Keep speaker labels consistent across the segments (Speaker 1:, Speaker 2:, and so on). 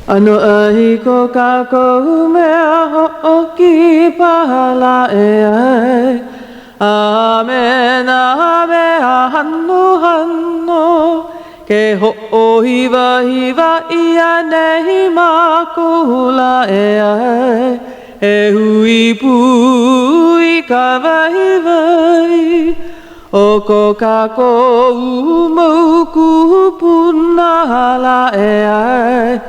Speaker 1: ʻAnoʻai ko kākou mea hoʻokipa lā e ʻae, A me nā mea hanohano, Ke hoʻohiwahiwa ʻia nei mākou lā e ʻae, E hui pū i ka waiwai o ko kākou mau kūpuna lā e ʻae,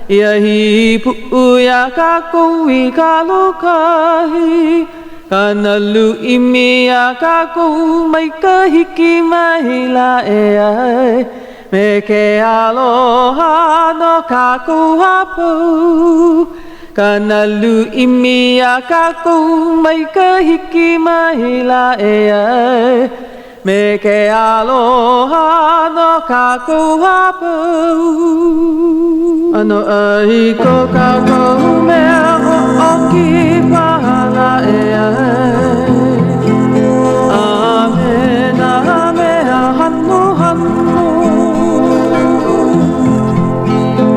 Speaker 1: Ia hīpuʻu iā kākou i ka lōkahi, Ka nalu ʻimi iā kākou mai ka hiki mai lā e ʻae, Me ke aloha no kākou a pau, Ka nalu ʻimi iā kākou mai ka hiki mai lā e ʻae, Me ke aloha no kākou a pau. ʻAnoʻai ko kākou mea hoʻokipa lā e ʻae, A me nā mea hanohano.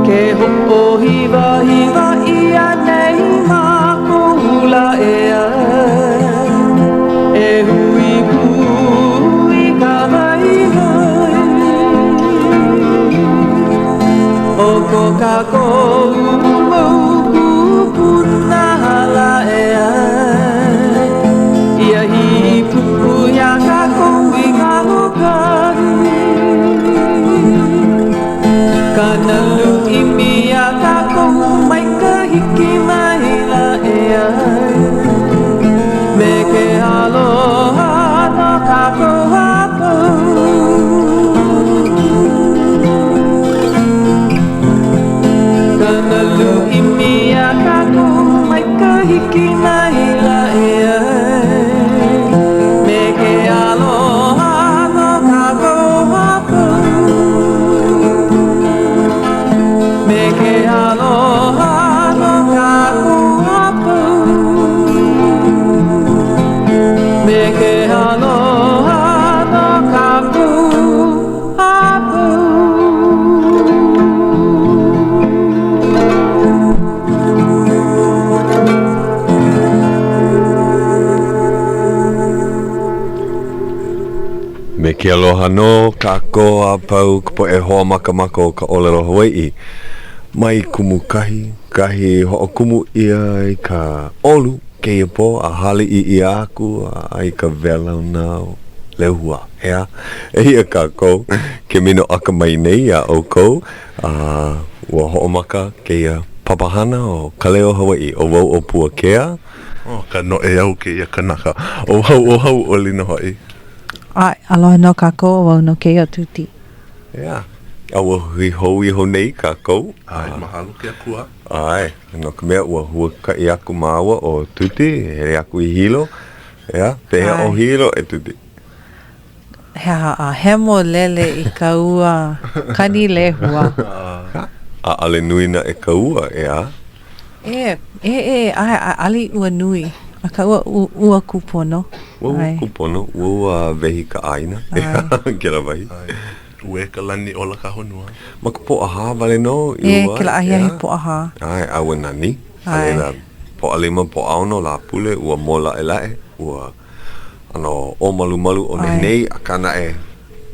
Speaker 1: Ke hoʻohiwahiwa ʻia nei mākou lā e ʻae, E hui pū i ka waiwai o ko kākou mau kūpuna lā e ʻae, Ia hīpuʻu iā kākou i ka lōkahi. Ka nalu ʻimi iā kākou mai ka hiki mai lā e ʻae, Me ke aloha no kākou a pau. Ka nalu ʻimi iā kākou mai ka hiki mai lā e ʻae, Me ke aloha no kākou a pau. Me ke aloha no kākou a pau. Me ke aloha no kākou a pau.
Speaker 2: Me ke aloha nō kākou a pau ka poʻe hoa makamaka o ka ʻōlelo Hawaiʻi. Mai Kumukahi, kahi i hoʻokumu ʻia ai ka ʻolu kēia pō a hāliʻi ʻia aku a i ka wela o nā lehua. ʻEā, eia kākou ke minoʻaka mai nei iā ʻoukou a ua hoʻomaka kēia papahana ʻo Ka Leo Hawaiʻi. ʻO wau ʻo Puakea.
Speaker 3: ʻO ka noʻeau kēia kanaka. ʻO wau ʻo Hauʻoli nō hoʻi.
Speaker 4: ʻAe, aloha nō kākou, ʻo wau nō kēia ʻo Tuti.
Speaker 2: ʻEā, a ua hui hou iho nei kākou.
Speaker 3: ʻAe, mahalo ke Akua.
Speaker 2: ʻAe, no ka mea, ua huakaʻi aku māua ʻo Tuti, hele aku i Hilo. ʻEā, pehea ʻo Hilo e Tuti?
Speaker 4: He aha, a hemolele i ka ua Kanilehua.
Speaker 2: ʻAʻole nui naʻe ka ua, ʻeā?
Speaker 4: E, e, e, ʻae, ʻaʻole i ua nui, akā ua, ua kūpono.
Speaker 2: Ua, ua kūpono, ua, ua wehi ka ʻāina, kēlā wahi.
Speaker 3: Uē ka lani, ola ka honua.
Speaker 2: Ma ka Pōʻahā wale nō i ua ai.
Speaker 4: E, kēlā ahiahi Pōʻahā.
Speaker 2: ʻAe, a ua nani. A laila, Pōʻalima, Pōʻaono, Lāpule, ua mōlaʻelaʻe, ua ʻano ʻōmalumalu ʻo nehinei, akā naʻe,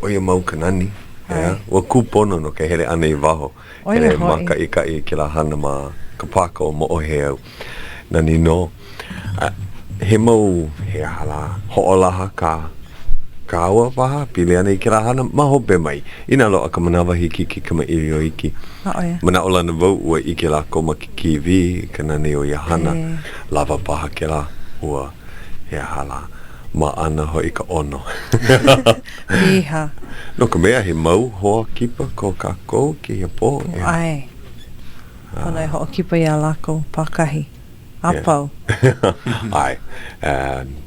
Speaker 2: ʻo ia mau ka nani. ʻEā, ua kūpono no ka hele ʻana i waho. Hele mākaʻikaʻi i kēlā hana ma ka pāka o Moʻohēau. Nani nō. A he mau, he aha lā, hoʻolaha kā kāua paha, pili ana i kēlā hana ma hope mai. Inā loaʻa ka manawa, hiki ke kamaʻilio iki. Manaʻolana wau ua ʻike lākou ma ke kīwī i ka nani o ia hana. Lawa paha kēlā, ua, he aha lā, maʻana hoʻi ka ʻono.
Speaker 4: Piha.
Speaker 2: No ka mea, he mau hoa kipa ko kākou kēia pō, ʻeā.
Speaker 4: ʻAe. Pono e hoʻokipa iā lākou pākahi a pau.
Speaker 2: ʻAe.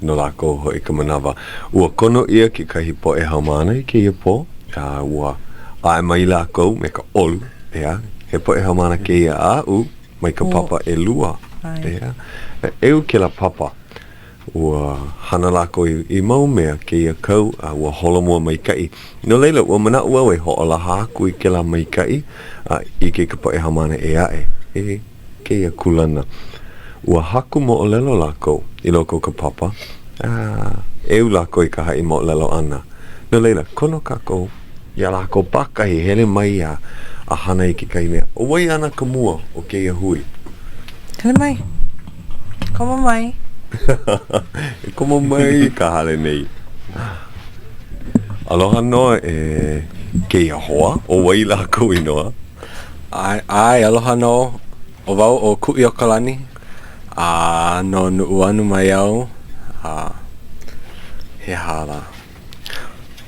Speaker 2: No lākou hoʻi ka manawa. Ua kono ʻia kekahi poʻe haumāna i kēia pō, a ua ʻae mai lākou me ka ʻolu, ʻeā. He poʻe haumāna kēia aʻu mai ka papa ʻelua, ʻeā. ʻEu kēlā papa. Ua hana lākou i, i mau mea kēia kau a ua holomua maikaʻi. No laila, ua manaʻo au e hoʻolaha aku i kēlā maikaʻi a ʻike ka poʻe haumāna ʻē aʻe i kēia kūlana. Ua haku moʻolelo lākou i loko o ka papa, a ʻeu lākou i ka haʻi moʻolelo ʻana. No laila, kono kākou iā lākou pākahi hele mai a a hana i kekahi mea. ʻO wai ana ka mua o kēia hui?
Speaker 4: Hele mai. Komo mai.
Speaker 2: E komo mai i ka hale nei. Aloha nō e kēia hoa, ʻo wai lā kou inoa?
Speaker 5: ʻAe, ʻae, aloha nō. ʻO wau ʻo Kuʻiokalani, a no Nuʻuanu mai au, a he aha lā?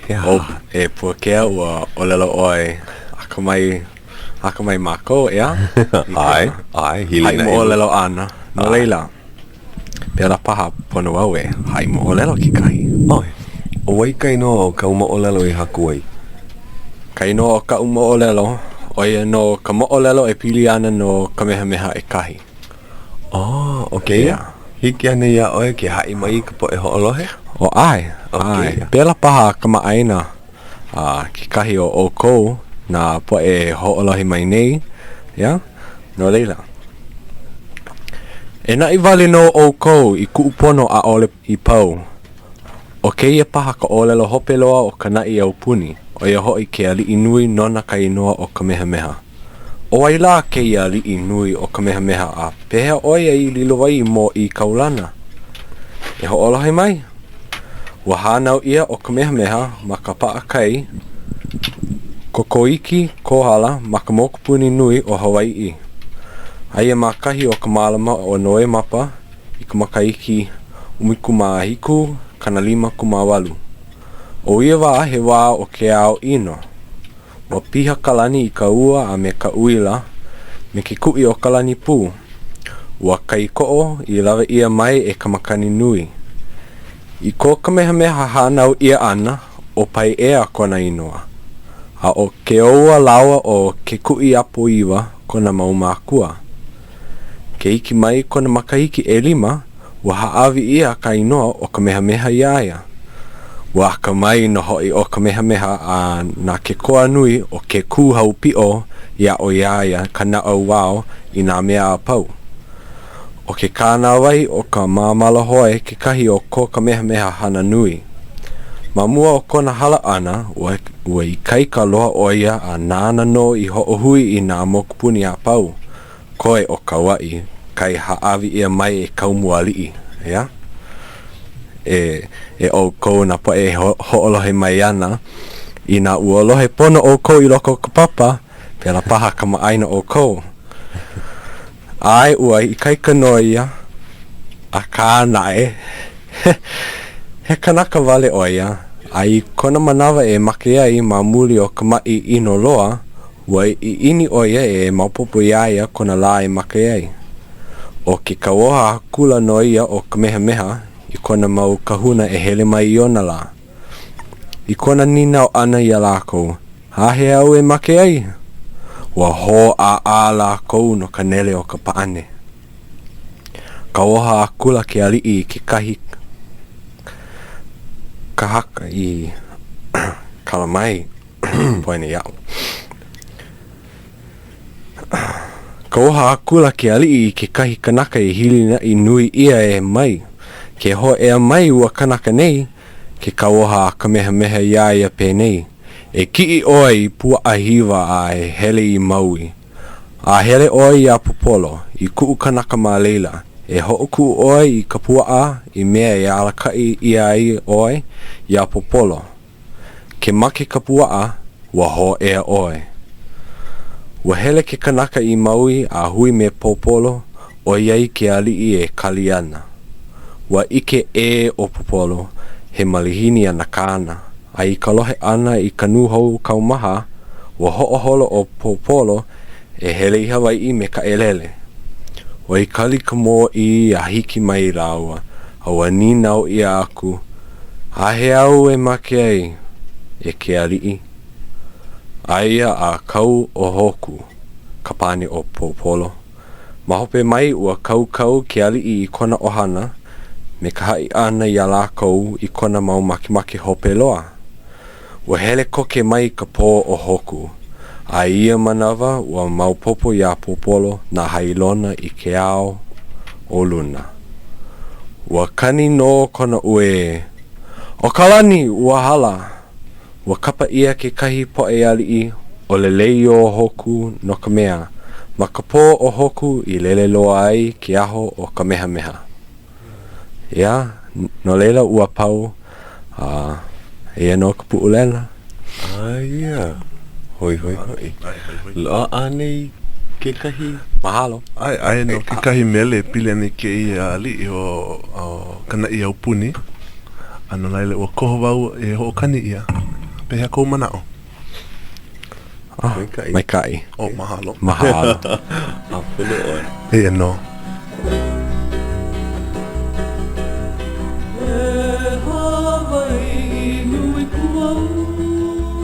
Speaker 2: He aha?
Speaker 5: ʻO, e Puakea, ua ʻōlelo ʻoe akamai, akamai mākou, ʻeā?
Speaker 2: ʻAe, ʻae, hilinaʻi.
Speaker 5: Haʻi moʻolelo ʻana. No laila, pēlā paha pono au e haʻi moʻolelo kekahi.
Speaker 2: ʻAe. ʻO wai ka inoa o kāu moʻolelo i haku ai?
Speaker 5: Ka inoa o kaʻu moʻolelo, ʻo ia nō ka moʻolelo e pili ana no Kamehameha ʻEkahi.
Speaker 2: Oh, ʻo kēia? Hiki anei iā ʻoe ke haʻi mai i ka poʻe hoʻolohe?
Speaker 5: ʻO ʻae, ʻae. Pēlā paha kamaʻāina a kekahi o ʻoukou nā poʻe e hoʻolohe mai nei, ʻeā? No laila, e naʻi wale nō ʻoukou i kuʻu pono ʻaʻole i pau. ʻO kēia paha ka ʻōlelo hope loa o ka naʻi aupuni, ʻo ia hoʻi ke aliʻi nui nona ka inoa ʻo Kamehameha. ʻO wai lā kēia aliʻi nui ʻo Kamehameha a pehea ʻo ia i lilo ai i mōʻī kaulana? E hoʻolohe mai! Ua hānau ʻia ʻo Kamehameha ma ka paʻakai Kokoiki Kohala ma ka mokupuni nui ʻo Hawaiʻi. Aia ma kahi o ka malama ʻo Nowemapa i ka makahiki 1758. ʻO ia wā he wā o ke ao ʻino. Ua piha ka lani i ka ua a me ka uila, me ke kuʻi o ka lani pū. Ua kaikoʻo i lawe ʻia mai e ka makani nui. I ko Kamehameha hānau ʻia ʻana, ʻo Paiʻea kona inoa. A ʻo Keōua lāua ʻo Kekuʻiapoiwa kona mau mākua. Ke hiki mai kona makahiki ʻelima, ua hāʻawi ʻia ka inoa ʻo Kamehameha iā ia. Ua akamai nō hoʻi ʻo Kamehameha a na ke koa nui ʻo Kekūhaupiʻo i aʻo iā ia ka naʻauao i nā mea a pau. ʻO ke kānāwai o ka māmalahoe kekahi o ko Kamehameha hana nui. Ma mua o kona hala ʻana, ua, ua ikaika loa ʻo ia a nāna nō i hoʻohui i nā mokupuni a pau, koe ʻo Kauaʻi, kai hāʻawi ʻia mai e Kaumualiʻi, ʻeā? E, e ʻoukou nā poʻe e hoʻolohe mai ana, inā ua lohe pono ʻoukou i loko o ka papa, pēlā paha kamaʻāina ʻoukou. ʻAe, ua ikaika nō ia, akā naʻe, he kanaka wale ʻo ia, a i kona manawa e make ai ma muli o ka maʻi ʻino loa, Ua ʻiʻini ʻo ia e maopopo iā ia kona lā e make ai. ʻO ke kauoha akula nō ia o Kamehameha i kona mau kāhuna e hele mai i ona lā. I kona nīnau ʻana iā lākou, Āhea au e make ai? Ua hōʻāʻā lākou no ka nele o ka pane. Kauoha akula ke aliʻi i kekahi kahaka i kala mai. Poina iaʻu. Kauoha akula ke aliʻi i kekahi kanaka i hilinaʻi nui ʻia e mai. Ke hōʻea mai ua kanaka nei, ke kauoha a Kamehameha iā ia penei, E kiʻi ʻoe i puaʻa hiwa a e hele i Maui. A hele ʻoe iā Pōpolo, i kuʻu kanaka ma laila, e hoʻokuʻu ʻoe i ka puaʻa i mea e alakaʻi ʻia ai ʻoe iā Pōpolo. Ke make ka puaʻa, ua hōʻea ʻoe. Ua hele ke kanaka i Maui a hui me Pōpolo ʻoiai ke aliʻi e kali ana. Ua ʻike ʻē ʻo Pōpolo, he malihini ana kāna, a i ka lohe ʻana i ka nūhou kaumaha, ua hoʻoholo ʻo Pōpolo e hele i Hawaiʻi me ka ʻelele. Ua i kali ka mōʻī a hiki mai lāua, a ua nīnau ʻia aku, Āhea au e make ai, e ke aliʻi? Aia a kau ʻo Hōkū, ka pane o Pōpolo. Ma hope mai ua kaukau ke aliʻi i kona ʻohana. me ka haʻi ʻana iā lākou i kona mau makemake hope loa. Ua hele koke mai ka pō o Hoku, a i ia manawa ua maopopo iā Pōpolo nā hailona i ke ao o luna. Ua kani nō kona uē, ʻO ka lani, ua hala! Ua kapa ʻia kekahi poʻe aliʻi ʻo Leleiohoku no ka mea, ma ka pō o Hoku i lele loa ai ke aho o Kamehameha. ʻEā, no laila ua pau, a eia nō ka Puʻulena.
Speaker 2: Aia, hoihoi hoʻi. Loaʻa anei kekahi?
Speaker 5: Mahalo.
Speaker 3: ʻAe, aia nō kekahi mele e pili ana i kēia aliʻi ʻo ka Naʻi Aupuni. A no laila, ua koho wau e hoʻokani ʻia. Pehea kou manaʻo?
Speaker 5: Oh, maikaʻi. Maikaʻi.
Speaker 3: Oh, mahalo.
Speaker 5: Mahalo.
Speaker 2: ʻĀpono ʻoe.
Speaker 3: Eia nō.
Speaker 1: E Hawaiʻi nui kuauli,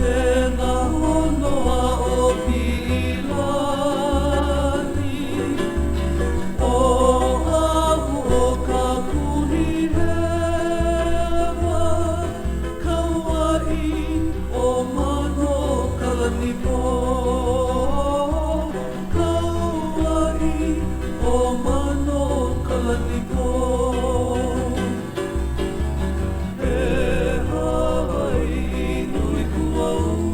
Speaker 1: E nā hono aʻo Piʻilani, Oʻahu o ka kuhihewa, Kauaʻi ʻo Manokalanipō, Kauaʻi ʻo Manokalanipō. E Hawaiʻi nui kuauli,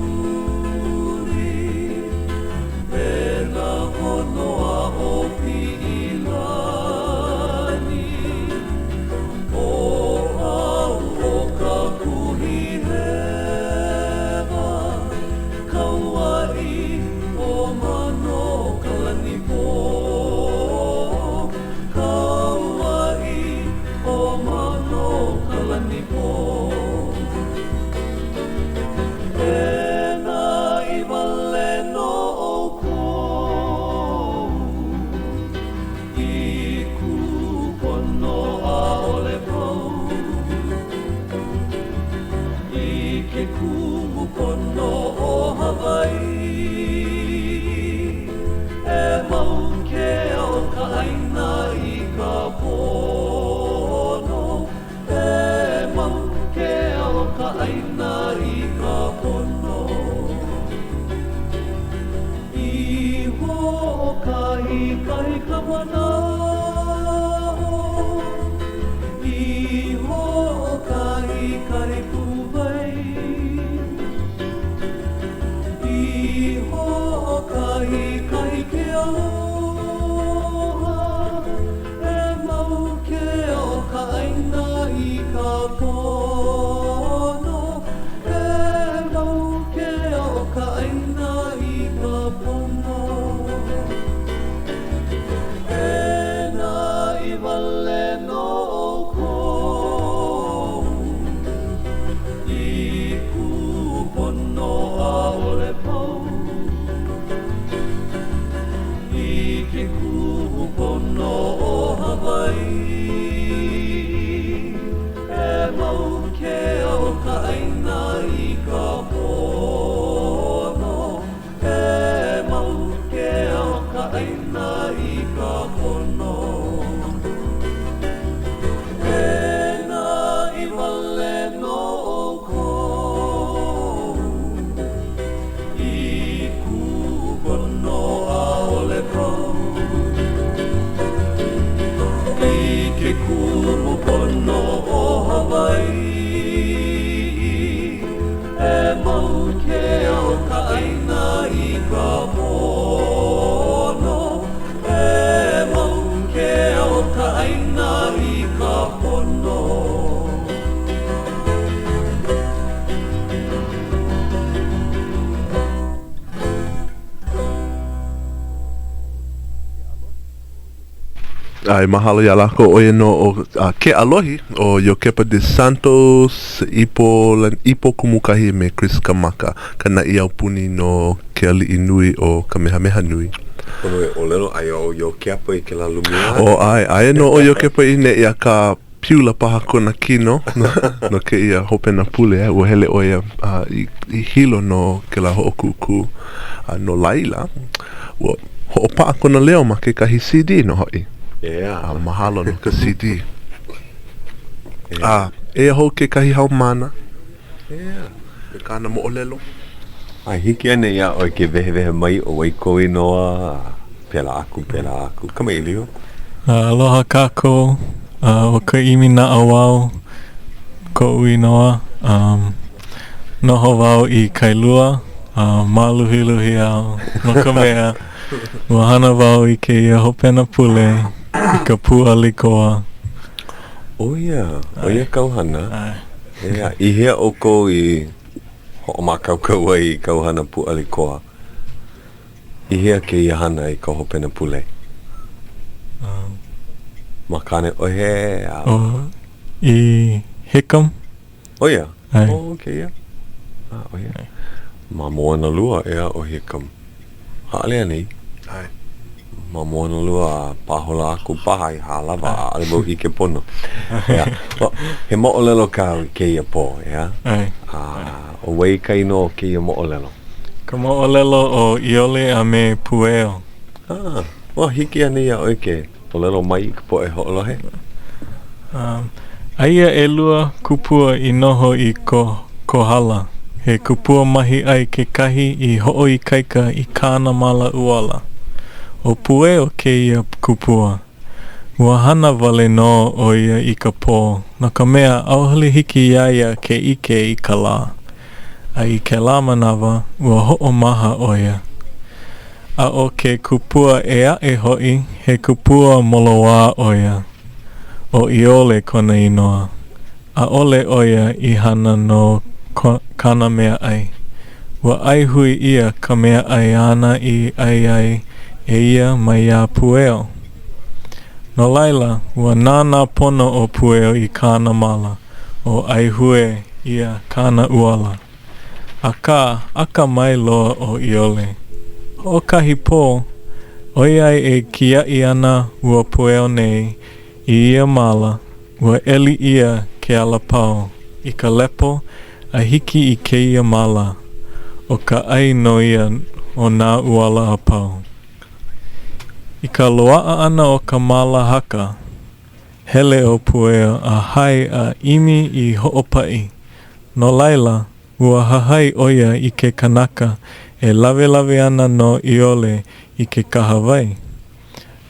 Speaker 1: E nā hono aʻo Piʻilani, Oʻahu o ka kuhihewa, Kauaʻi ʻo Manokalanipō, Kauaʻi ʻo Manokalanipō. E naʻi wale nō ʻoukou I kūpono ʻaʻole pau I ke kumu pono o Hawaiʻi E mau ke ao o ka ʻāina i ka pono E mau ke ao o ka ʻāina i ka pono I hoʻokahi kahi ka manaʻo, I hoʻokahi kahi puʻuwai, I hoʻokahi kahi ke aloha, E mau ke ao o ka ʻāina i ka pono, E mau ke ao o ka ʻāina i ka pono. E naʻi wale nō ʻoukou i kūpono ʻaʻole pau. I ke kūpono o Hawaiʻi, e mau ke ao o ka ʻāina i ka pono. E mau ke ao o ka ʻāina i ka pono. E naʻi wale nō ʻoukou. I kūpono ʻaʻole pau I ke kumu pono o Hawaiʻi E mau ke ao o ka ʻāina i ka pono E mau ke ao o ka ʻāina i ka pono.
Speaker 3: ʻAe, mahalo iā lākou, ʻo ia nō ʻo Ke ʻAlohi, ʻo Iokepa De Santos, Ipo, Ipo Kumukahi me Chris Kamaka, ka naʻi aupuni no ke aliʻi nui ʻo Kamehameha Nui.
Speaker 2: Pono e ʻōlelo, aia ʻo Iokepa i kēlā lumi
Speaker 3: aʻe. ʻO, ʻae, aia nō ʻo Iokepa i neʻi, akā, Piula paha kona kino no kēia hopena pule, ua hele ʻo ia i Hilo no kēlā hoʻokūkū, a no laila, ua hoʻopaʻa kona leo ma kekahi CD nō hoʻi.
Speaker 2: ʻEā.
Speaker 3: A mahalo no ka CD. A eia hou kekahi haumāna.
Speaker 2: ʻEā.
Speaker 3: Me kāna moʻolelo.
Speaker 2: A hiki anei iā ʻoe ke wehewehe mai ʻo wai kou inoa a pēlā aku, pēlā aku. Kamaʻilio.
Speaker 6: Aloha kākou, ʻo ka ʻImi Naʻauao koʻu inoa. Noho wau i Kailua, a māluhiluhi au no ka mea, ua hana wau i kēia hopena pule i ka pūʻali koa.
Speaker 2: ʻO ia, ʻo ia kāu hana. ʻEā, i hea ʻoukou i hoʻomākaukau ai i kāu hana pūʻali koa? I hea kēia hana i ka hopena pule? Ma Kāneʻohe a?
Speaker 6: Oh, i Hickam.
Speaker 2: ʻO ia?
Speaker 6: ʻAe.
Speaker 2: Oh, okay, ia. Ah, ʻo ia. Ma Moanalua, ʻeā, ʻo Hickam. ʻAʻole anei?
Speaker 3: ʻAe.
Speaker 2: Ma Moanalua a pāhola aku paha i Hālawa, ʻaʻole wau ʻike pono. ʻEā. He moʻolelo kāu i kēia pō, ʻeā?
Speaker 6: ʻAe.
Speaker 2: A ʻo wai ka inoa o kēia moʻolelo?
Speaker 6: Ka moʻolelo o ʻIole a me Pueo.
Speaker 2: Ah, ua hiki anei iā ʻoe ke ʻōlelo mai i ka poʻe hoʻolohe?
Speaker 6: Um, aia ʻelua kupua i noho i ko Kohala. He kupua mahiʻai kekahi i hoʻoikaika i kāna māla ʻuala. ʻO Pueo kēia kupua. Ua hana wale nō ʻo ia i ka pō, no ka mea, ʻaʻole hiki iā ia ke ʻike i ka lā. A i kēlā manawa, ua hoʻomaha ʻo ia. A ʻo ke kupua ʻē aʻe hoʻi, he kupua moloā ʻo ia. ʻO ʻIole kona inoa. ʻAʻole ʻo ia i hana no kāna meaʻai. Ua ʻaihui ʻia ka meaʻai āna i ʻai ai e ia maiā Pueo. No laila, ua nānā pono ʻo Pueo i kāna māla, o ʻaihue ʻia kāna ʻuala. Akā, akamai loa ʻo ʻIole. Hoʻokahi pō, ʻoiai e kiaʻi ana ua Pueo nei i ia māla, Ua ʻeli ʻia ke alapao i ka lepo a hiki i kēia māla, ʻo ka ʻai nō ia o nā ʻuala a pau. I ka loaʻa ʻana o ka māla haka, hele ʻo Pueo a hae a ʻimi i hoʻopaʻi, no laila, ua hahai ʻo ia i ke kanaka e lawelawe ana no ʻIole i ke kahawai.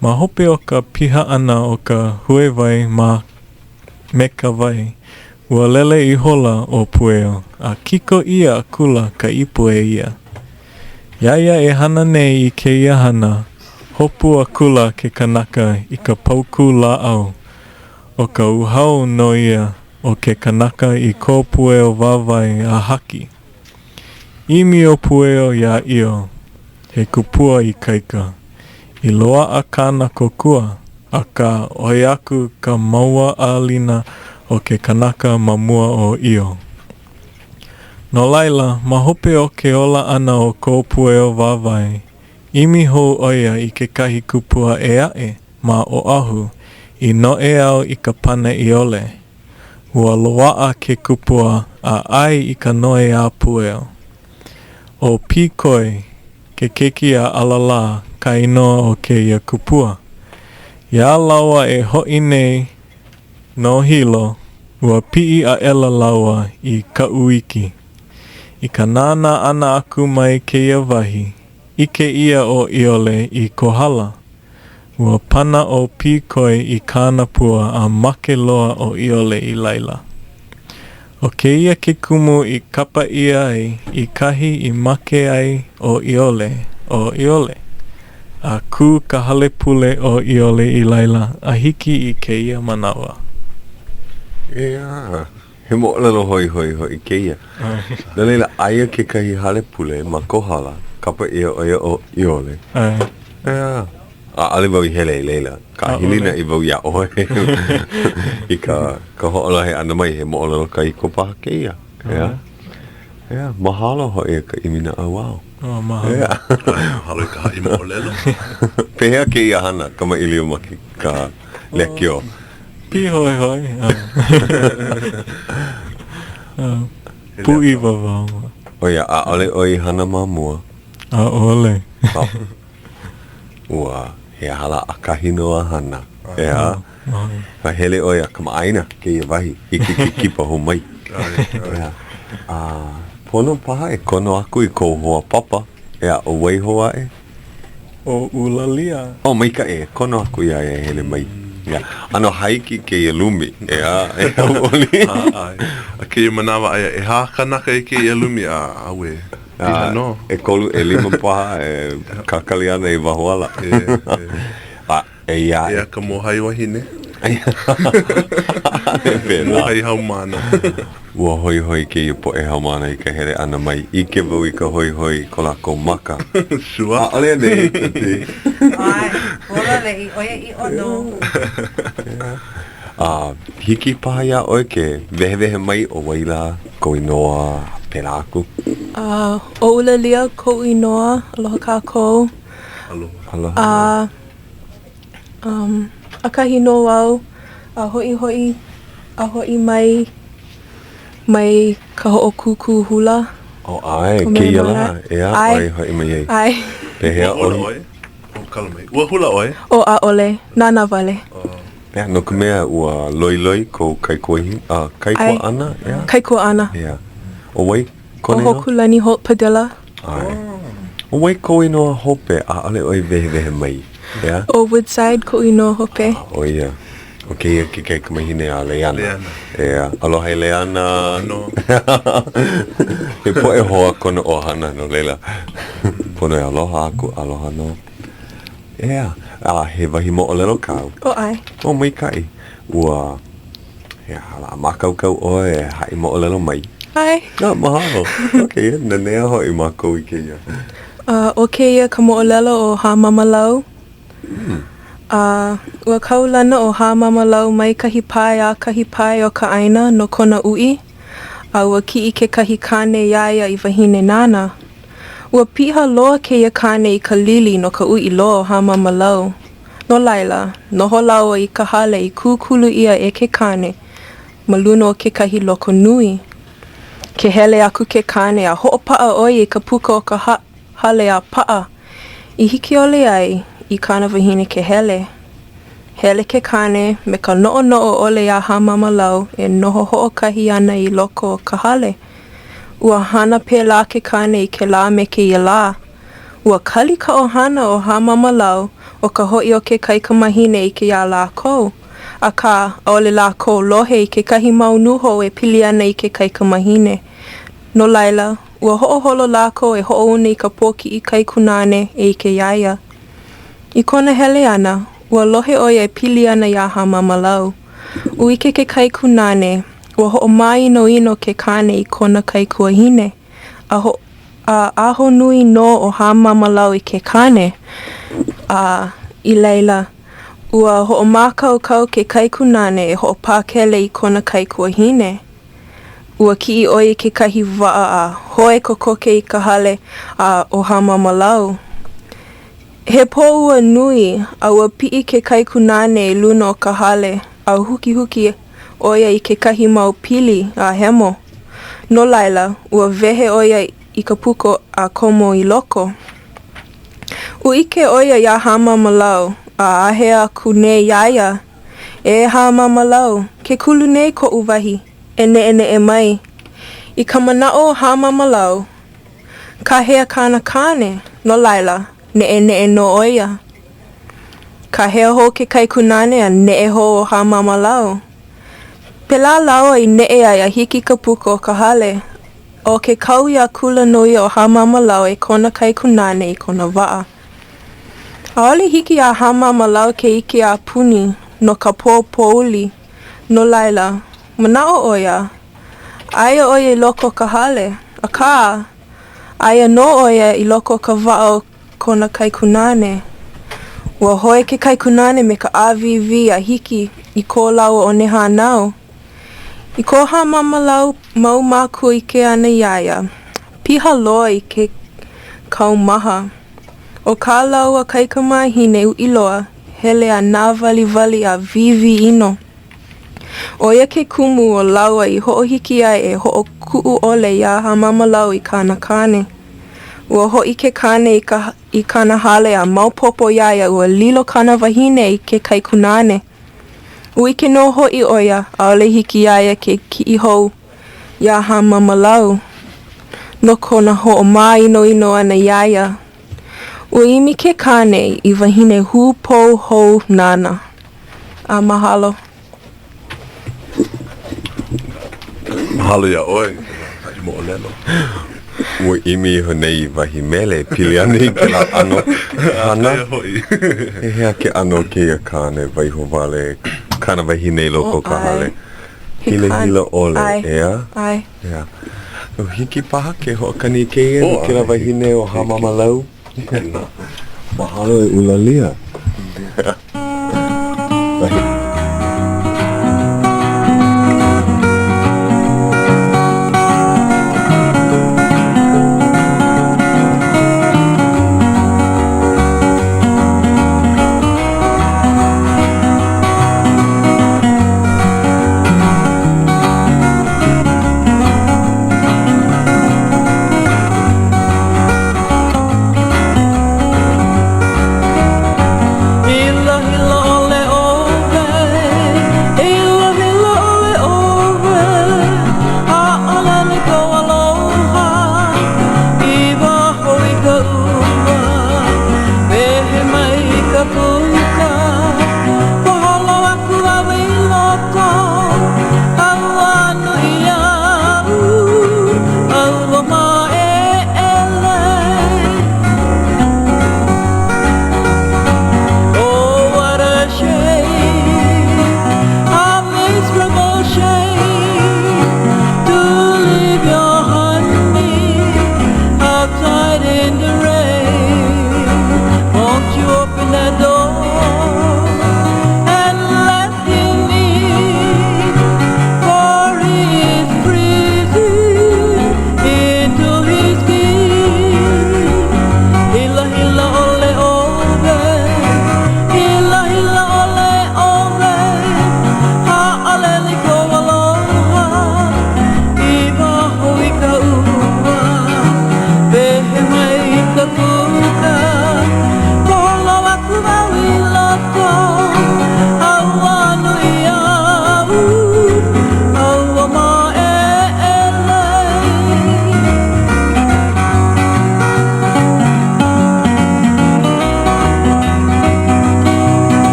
Speaker 6: Ma hope o ka piha ʻana o ka huewai ma me ka wai, ua lele ihola ʻo Pueo a kiko ʻia akula ka ipu e ia. Iā ia e hana nei i kēia hana, hopu akula ke kanaka i ka paukū lāʻau. ʻO ka uhau nō ia o ke kanaka i ko Pueo wāwae a haki. ʻImi ʻo Pueo iā ʻIo, he kupua ikaika. I loaʻa kāna kōkua, akā, ʻoi aku ka maua ʻālina o ke kanaka ma mua o ʻIo. No laila, ma hope o ke ola ʻana o ko Pueo wāwae, ʻimi hou ʻo ia i kekahi kupua ʻē aʻe ma Oʻahu i noʻeau i ka pane ʻiole. Ua loaʻa ke kupua a ʻae i ka noi a Pueo. ʻO Pīkoi, ke keiki a ʻAlalā ka inoa o kēia kupua. Iā lāua e hoʻi nei no Hilo, ua piʻi aʻela lāua i Kaʻuiki. I ka nānā ʻana aku mai kēia wahi, ʻike ʻia ʻo ʻIole i Kohala. Ua pana ʻo Pīkoi i kāna pua a make loa ʻo ʻIole i laila. ʻO kēia ke kumu i kapa ʻia ai i kahi i make ai ʻo ʻIole, ʻo ʻIole. A kū ka hale pule ʻo ʻIole i laila a hiki i kēia manawa.
Speaker 2: ʻEā, he moʻolelo hoihoi hoʻi kēia. No laila, aia kekahi hale pule ma Kohala, kapa ʻia ʻo ia ʻo ʻIole. ʻEā. ʻAʻole wau i hele i laila. Akā hilinaʻi wau iā ʻoe i ka ka hoʻolohe ʻana mai he moʻolelo kahiko paha kēia. ʻEā. ʻEā, mahalo hoʻi e ka ʻimi naʻauao.
Speaker 6: Oh, mahalo.
Speaker 2: ʻEā.
Speaker 3: Mahalo i ka haʻi moʻolelo.
Speaker 2: Pehea kēia hana kamaʻilio ma ke ka lekiō?
Speaker 6: Pīhoihoi. Pūʻiwa wau.
Speaker 2: ʻO ia, ʻaʻole ʻoe i hana ma mua?
Speaker 6: ʻAʻole.
Speaker 2: Ua, he aha lā, ʻakahi nō a hana. ʻEā. A hele ʻoe a kamaʻāina kēia wahi, hiki ke kipa hou mai. ʻEā. A pono paha e kono aku i kou hoa papa, ʻeā, ʻo wai hou aʻe?
Speaker 6: ʻO ʻUlalia.
Speaker 2: ʻO, maikaʻi, e kono aku iā ia e hele mai. ʻEā. ʻAno hāiki kēia lumi, ʻeā, e hauʻoli.
Speaker 3: ʻAe. A kēia manawa aia ʻehā kānaka i kēia lumi, a auē. Piha nō.
Speaker 2: ʻEkolu, ʻelima paha e kakali ana i waho ala. A eia aʻe.
Speaker 3: Eia ka mōhai wahine.
Speaker 2: ʻAʻole pēlā.
Speaker 3: Mōhai haumāna.
Speaker 2: Ua hoihoi kēia poʻe haumāna i ka hele ʻana mai. ʻIke wau i ka hoihoi i ko lākou maka.
Speaker 3: Sure.
Speaker 2: ʻAʻole anei, Tati?
Speaker 4: ʻAe, pololei, ʻoiaʻiʻo nō.
Speaker 2: A hiki paha iā ʻoe ke wehewehe mai ʻo wai lā kou inoa a pēlā aku?
Speaker 7: A ʻo ʻUlalia koʻu inoa, aloha kākou.
Speaker 3: Aloha.
Speaker 2: Aloha.
Speaker 7: A um, ʻakahi nō au a hoʻihoʻi a hoʻi mai mai ka hoʻokūkū hula.
Speaker 2: Oh, ʻae, kēia lā, ʻeā, ʻoe i hoʻi mai ai.
Speaker 7: ʻAe.
Speaker 2: Pehea
Speaker 3: ʻoe? Ua hula ʻoe? Oh, kala mai. Ua hula ʻoe?
Speaker 7: Oh, ʻaʻole. Nānā wale.
Speaker 3: Oh.
Speaker 2: ʻEā, no ka mea, ua loiloi kou kaikuahi, uh, kaikuaʻana, ʻeā?
Speaker 7: Kaikuaʻana.
Speaker 2: ʻEā. ʻO wai kona
Speaker 7: ʻO
Speaker 2: inoa?
Speaker 7: Hōkūlani Holt Padilla.
Speaker 2: ʻAe. ʻO wai kou inoa hope? ʻAʻole ʻoe i wehewehe mai, ʻeā?
Speaker 7: ʻO Woodside koʻu inoa hope.
Speaker 2: Ah, ʻo ia. ʻO kēia ke kaikamahine a Leiana.
Speaker 3: Leiana.
Speaker 2: ʻEā. Aloha e Leiana.
Speaker 3: Aloha nō.
Speaker 2: He poʻe hoa kona ʻohana, no laila, pono e aloha aku, aloha nō. ʻEā, a he wahi moʻolelo kāu?
Speaker 7: Oh, ʻae.
Speaker 2: Oh, maikaʻi. Ua, he aha lā, mākaukau ʻoe e haʻi moʻolelo mai?
Speaker 7: ʻAe.
Speaker 2: Oh, mahalo. Okay, nanea hoʻi mākou i kēia.
Speaker 7: Uh, ʻo kēia ka moʻolelo o Hāmamalau. A ua kaulana ʻo Hāmamalau mai kahi pae a kahi pae o ka ʻāina no kona uʻi, a ua kiʻi kekahi kāne iā ia i wahine nāna. Ua piha loa kēia kāne i ka lili no ka uʻi loa o Hāmamalau. No laila, noho lāua i ka hale i kūkulu ʻia e ke kāne ma luna o kekahi loko nui. Ke hele aku ke kāne a hoʻopaʻa ʻo ia i ka puka o ka hale a paʻa i hiki ʻole ai i kāna wahine ke hele. Hele ke kāne me ka noʻonoʻo ʻole iā Hāmamalau e noho hoʻokahi ana i loko o ka hale. Ua hana pēlā ke kāne i kēlā me kēia lā. Ua kali ka ʻohana o Hāmamalau ʻo ka hoʻi o ke kaikamahine i ke iā lākou, akā, ʻaʻole lākou lohe i kekahi mau nūhou e pili ana i ke kaikamahine. No laila, ua hoʻoholo lākou e hoʻouna i ka pōkiʻi kaikunāne e ʻike iā ia. I kona hele ʻana, ua lohe ʻo ia e pili ana iā Hāmamalau. Ua ʻike ke kaikunāne, ua hoʻomāinoino ke kāne i kona kaikuahine, a ho a ahonui nō ʻo Hāmamalau i ke kāne, a i laila, ua hoʻomākaukau ke kaikunāne e hoʻopakele i kona kaikuahine. Ua kiʻi ʻo ia i kekahi waʻa a hoe kokoke i ka hale a ʻo Hāmamalau. He pō ua nui, a ua piʻi ke kaikunāne i luna o ka hale a hukihuki ʻo ia i kekahi mau pili a hemo. No laila, ua wehe ʻo ia i ka puka a komo i loko. Ua ʻike ʻo ia iā Hāmamalau a āhea aku nei iā ia, E Hāmamalau, ke kulu nei koʻu wahi, e neʻeneʻe mai. I ka manaʻo o Hāmamalau, kāhea kāna kāne, no laila, neʻeneʻe nō ʻo ia. Kāhea hou ke kaikunāne a neʻe hou ʻo Hāmamalau. Pēlā lāua i neʻe ai a hiki i ka puka o ka hale. ʻO ke kaui akula nō ia o Hāmamalau e kona kaikunāne i kona waʻa. ʻAʻole hiki iā Hāmamalau ke ʻike a puni no ka pō pouli, no laila, manaʻo ʻo ia, aia ʻo ia i loko o ka hale, akā, aia nō ʻo ia i loko o ka waʻa o kona kaikunāne. Ua hoe ke kaikunāne me ka ʻāwīwī a hiki i ko lāua one hānau. I ko Hāmamalau mau mākua ʻike ʻana iā ia, piha loa i ke kaumaha. ʻO kā lāua kaikamahine uʻi loa, hele a nāwaliwali a wīwī ʻino. ʻO ia ke kumu o lāua i hoʻohiki ai e hoʻokuʻu ʻole iā Hāmamalau i kāna kāne. Ua hoʻi ke kāne i ka. i kāna hale a maopopo iā ia ua lilo kāna wahine i ke kaikunāne. Ua ʻike nō hoʻi ʻo ia ʻaʻole hiki iā ia ke kiʻi hou iā Hāmamalau no kona hoʻomāinoino ʻana iā ia. Ua ʻimi ke kāne i wahine hūpō hou nāna. A mahalo.
Speaker 3: Mahalo iā ʻoe i kēlā haʻi moʻolelo.
Speaker 2: Ua ʻimi iho nei i wahi mele e pili ana i kēlā ʻano hana. Pehea ke ʻano o kēia kāne waiho wale kāna wahine i loko o ka hale? Hilahila ʻole, ʻeā?
Speaker 7: ʻAe.
Speaker 2: ʻEā. Hiki paha ke hoʻokani i kēia no kēlā wahine o Hāmamalau? Mahalo e ʻUlalia.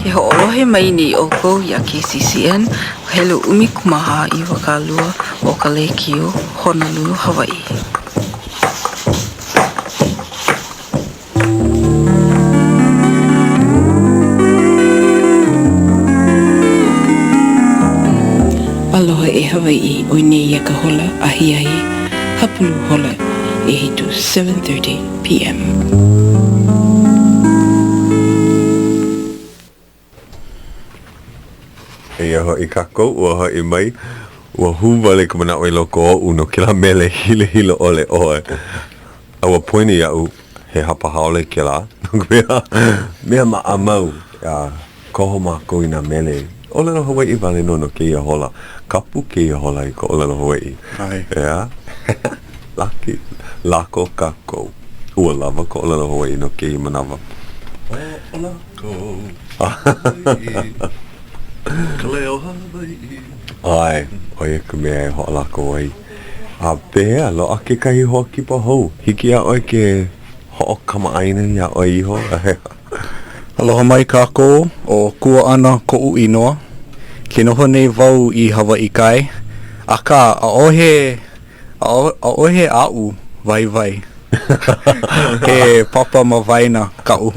Speaker 8: Ke hoʻolohe mai nei ʻoukou iā KCCN helu 14 20 o ka lēkiō Honolulu, Hawaiʻi. Aloha e Hawaiʻi, ʻoi nei ia ka hola ahiahi hapulu hola ʻehitu, 7:30 PM.
Speaker 2: Eia hoʻi kākou, ua hoʻi mai, ua hū wale ka manaʻo i loko oʻu no kēlā mele hilahila ʻole ʻoe. A ua poina iaʻu, he hapa haole kēlā, no ka mea, mea maʻamau, a koho mākou i nā mele ʻōlelo Hawaiʻi wale nō no kēia hola. Kapu kēia hola i ka ʻōlelo Hawaiʻi.
Speaker 3: ʻAe.
Speaker 2: ʻEā? Laki, lako kākou. Ua lawa ka ʻōlelo Hawaiʻi no kēia manawa.
Speaker 3: Hoʻolako Hawaiʻi, ka leo Hawaiʻi.
Speaker 2: ʻAe, ʻo ia ka mea e hoʻolako ai. A pehea, loaʻa kekahi hoa kipa hou? Hiki iā ʻoe ke hoʻokamaʻāina iā ʻoe iho?
Speaker 9: Aloha mai kākou, ʻo Kuaʻana koʻu inoa. Ke noho nei wau i Hawaiʻi Kai, akā ʻaʻohe ʻAʻohe aʻu waiwai. He papa ma waena kaʻu.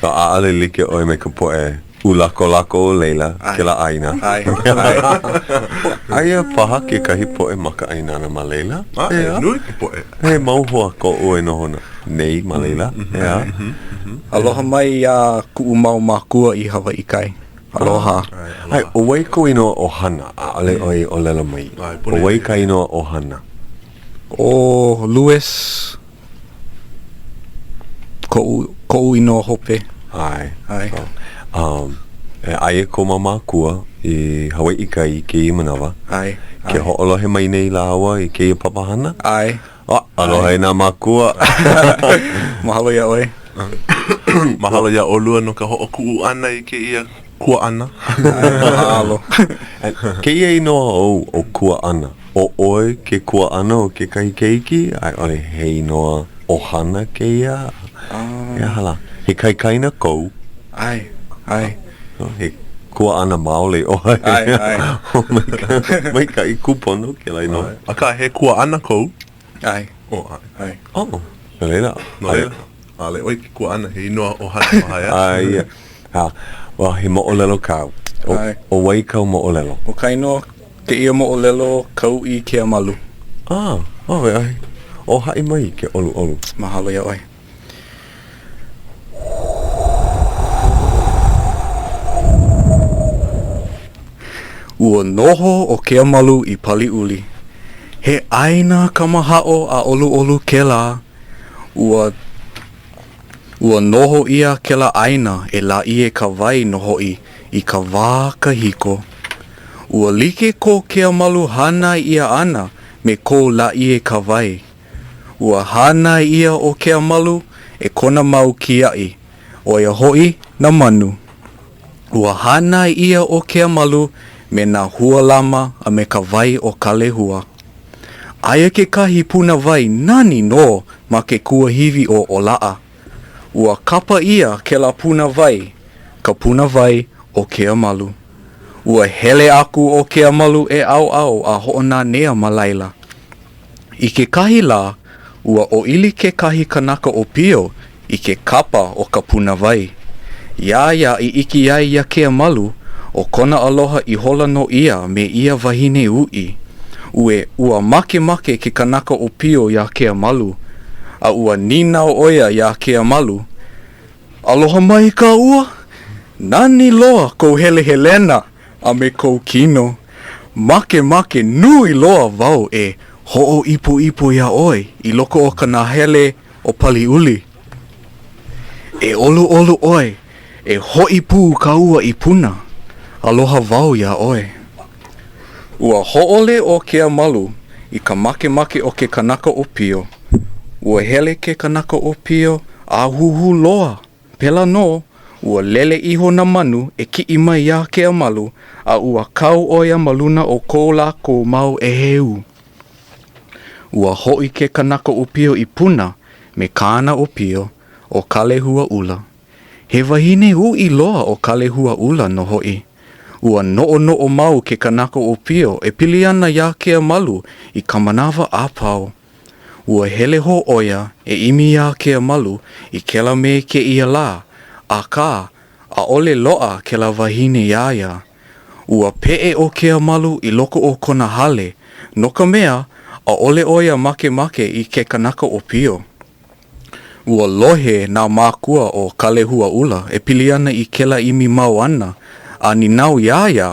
Speaker 2: ʻAʻole like ʻoe me ka poʻe. Ulakolako o laila, kēlā ʻāina.
Speaker 9: ʻAe, ʻae.
Speaker 2: Aia paha kekahi poʻe makaʻāinana ma laila?
Speaker 3: ʻAe, nui ka poʻe.
Speaker 2: He mau hoa koʻu e noho nei ma laila, ʻeā.
Speaker 9: Aloha mai iā kuʻu mau mākua i Hawaiʻi Kai. Aloha.
Speaker 2: ʻAe, ʻo wai kou inoa ʻohana? ʻAʻole ʻoe i ʻōlelo mai. ʻO wai ka inoa ʻohana?
Speaker 9: ʻO Louis koʻu, koʻu inoa hope.
Speaker 2: ʻAe.
Speaker 9: ʻAe.
Speaker 2: So, um, e, aia kou mau mākua i Hawaiʻi Kai i kēia manawa.
Speaker 9: ʻAe.
Speaker 2: Ke hoʻolohe mai nei lāua i kēia papahana?
Speaker 9: ʻAe.
Speaker 2: Oh, aloha e nā mākua.
Speaker 9: Mahalo iā ʻoe.
Speaker 3: Mahalo iā ʻolua no ka hoʻokuʻu ʻana i kēia kuaʻana.
Speaker 9: Mahalo.
Speaker 2: Kēia inoa ou ʻo Kuaʻana. ʻO ʻoe ke kuaʻana o kekahi keiki a i ʻole he inoa ʻohana kēia? He aha lā? He kaikaina kou?
Speaker 9: ʻAe, ʻae.
Speaker 2: He kuaʻana maoli ʻoe.
Speaker 9: ʻAe, ʻae.
Speaker 2: Oh, maikaʻi, maikaʻi kūpono kēlā inoa.
Speaker 3: Akā, he kuaʻana kou?
Speaker 9: ʻAe.
Speaker 3: Oh, ʻae.
Speaker 9: ʻAe.
Speaker 2: Oh, no laila.
Speaker 3: No laila, ʻaʻole ʻoe ke kuaʻana, he inoa ʻohana paha, ʻeā?
Speaker 2: ʻAe, ia. Well, he moʻolelo kāu.
Speaker 9: ʻAe.
Speaker 2: ʻO wai kāu moʻolelo?
Speaker 9: ʻO ka inoa kēia moʻolelo Ka Uʻi Keamalu.
Speaker 2: Ah, oh, ʻae. O haʻi mai ke ʻoluʻolu.
Speaker 9: Mahalo iā ʻoe. Ua noho ʻo Keamalu i Paliuli. He ʻāina kamahaʻo a ʻoluʻolu kēlā. Ua Ua noho ʻia kēlā ʻāina e Lāʻiekawai nō hoʻi i ka wā kahiko. Ua like ko Keamalu hānai ʻia ʻana me ko Lāʻiekawai. Ua hānai ʻia ʻo Keamalu e kona mau kiaʻi, ʻo ia hoʻi nā manu. Ua hānai ʻia ʻo Keamalu me nā hua lama a me ka wai o Kalehua. Aia kekahi puna wai nani nō ma ke kuahiwi ʻo ʻOlaʻa. Ua kapa ʻia kēlā puna wai ka puna wai o Keamalu. Ua hele aku ʻo Keamalu e ʻauʻau a hoʻonanea ma laila. I kekahi lā, ua ʻōʻili kekahi kanaka ʻōpio i ke kapa o ka puna wai. Iā ia i ʻike ai iā Keamalu, ʻo kona aloha ihola nō ia me ia wahine uʻi. Ue, ua makemake ke kanaka ʻōpio iā Keamalu, a ua nīnau ʻo ia iā Keamalu, Aloha mai kāua? Nani loa kou helehelena a me kou kino. Makemake nui loa wau e hoʻoipoipo iā ʻoe i loko o ka nahele o Paliuli. E ʻoluʻolu ʻoe, e hoʻi pū kāua i Puna. Aloha wau iā ʻoe. Ua hōʻole ʻo Keamalu i ka makemake o ke kanaka ʻōpio. Ua hele ke kanaka ʻōpio a huhū loa. Pēlā nō, ua lele iho nā manu e kiʻi mai iā Keamalu a ua kau ʻo ia ma luna o ko lākou mau ʻēheu. Ua hoʻi ke kanaka ʻōpio i Puna me kāna ʻōpio, ʻo Kalehuaʻula. He wahine uʻi loa ʻo Kalehuaʻula nō hoʻi. Ua noʻonoʻo mau ke kanaka ʻōpio e pili ana iā Keamalu i ka manawa a pau. Ua hele hou ʻo ia e ʻimi iā Keamalu i kēlā me kēia lā, akā, ʻaʻole loaʻa kēlā wahine iā ia. Ua peʻe ʻo Keamalu i loko o kona hale, no ka mea, ʻaʻole ʻo ia makemake i ke kanaka ʻōpio. Ua lohe nā mākua o Kalehuaʻula e pili ana i kēlā ʻimi mau ʻana, a nīnau iā ia,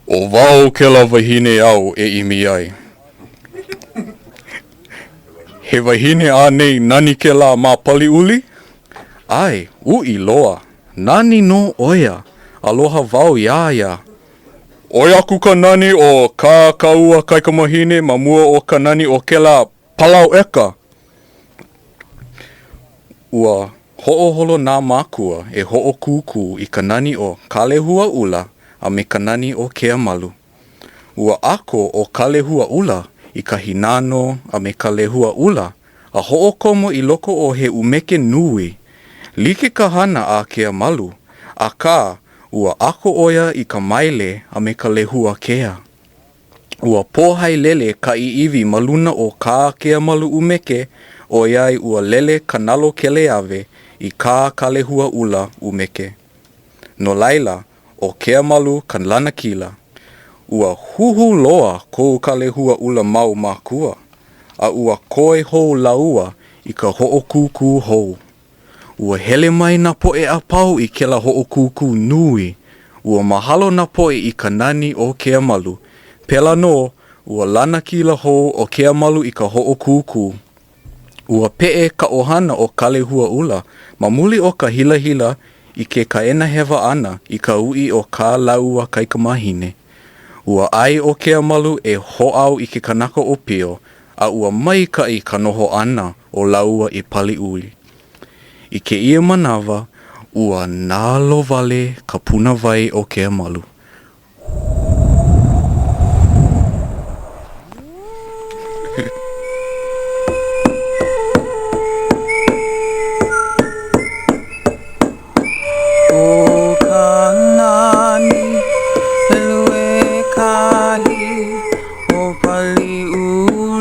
Speaker 9: ʻO wau kēlā wahine āu e ʻimi ai? He wahine anei nani kēlā ma Paliuli? ʻAe, uʻi loa. Nani nō ʻo ia. Aloha wau iā ia. ʻOi aku ka nani o kā kāua kaikamahine ma mua o ka nani o kēlā palauʻeka! Ua hoʻoholo nā mākua e hoʻokūkū i ka nani o Kalehuaʻula a me ka nani o Keamalu. Ua ʻako ʻo Kalehuaʻula i ka hīnano a me ka lehua ʻula a hoʻokomo i loko o he ʻumeke nui. Like ka hana a Keamalu, akā, ua ʻako ʻo ia i ka maile a me ka lehua kea. Ua pōhai lele ka ʻiʻiwi ma luna o kā Keamalu ʻumeke ʻoiai ua lele ka nalo keleawe i kā Kalehuaʻula ʻumeke. No laila, ʻo Keamalu ka lanakila. Ua huhū loa ko Kalehuaʻula mau mākua, a ua koi hou lāua i ka hoʻokūkū hou. Ua hele mai nā poʻe a pau i kēlā hoʻokūkū nui. Ua mahalo nā poʻe i ka nani o Keamalu. Pēlā nō, ua lanakila hou ʻo Keamalu i ka hoʻokūkū. Ua peʻe ka ʻohana o Kalehuaʻula ma muli o ka hilahila i ke kaena hewa ʻana i ka uʻi o kā lāua kaikamahine. Ua ʻae ʻo Keamalu e hōʻau i ke kanaka ʻōpio a ua maikaʻi ka noho ʻana o lāua i Paliuli. I kēia manawa, ua nalowale ka punawai o Keamalu.
Speaker 1: ʻO ka nani helu ʻekahi o Paliuli.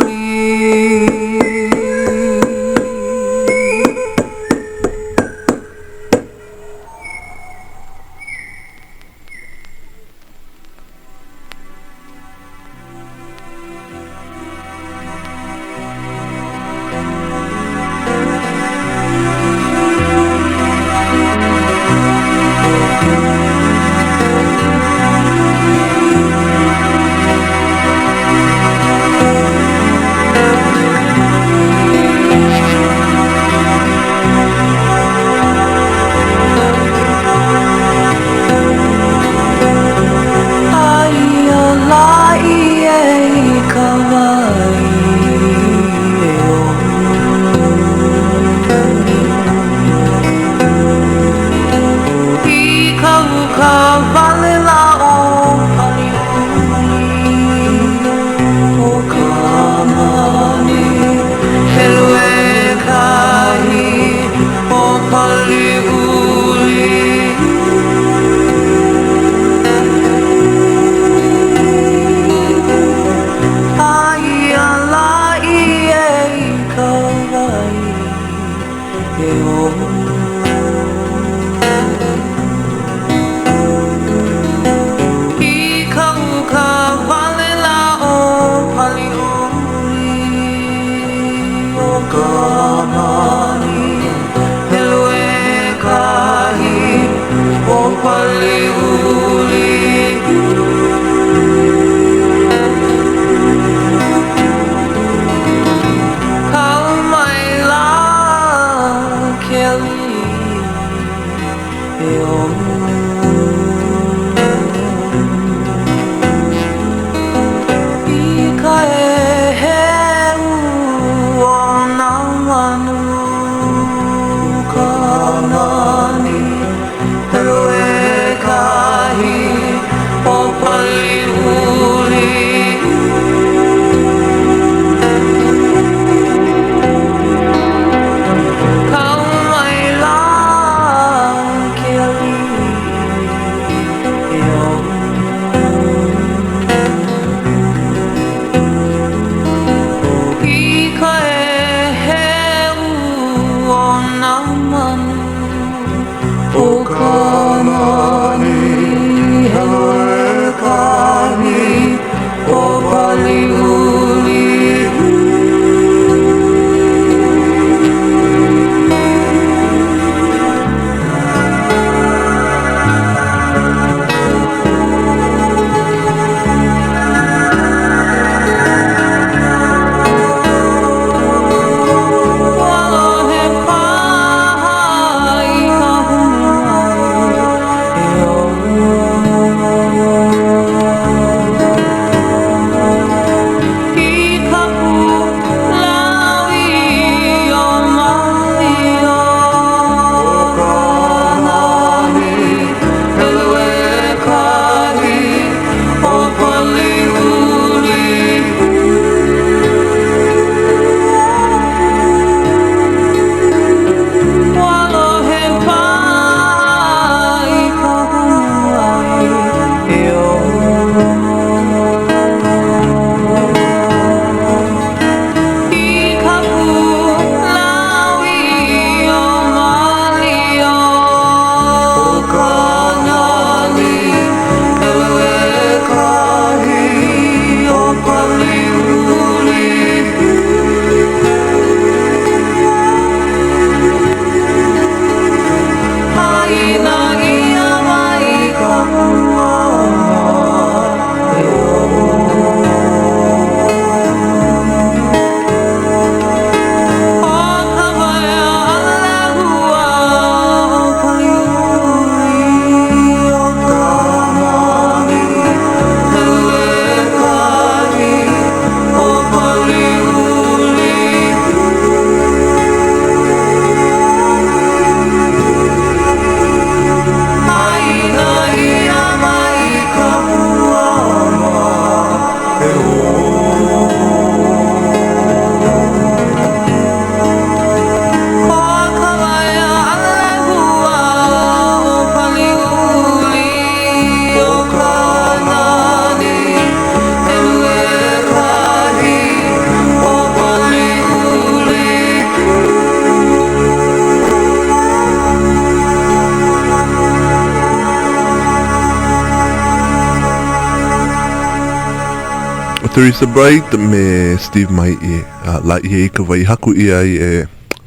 Speaker 3: Teresa Bright me Steve Maiʻi, a Lāʻieikawai i haku ʻia ai e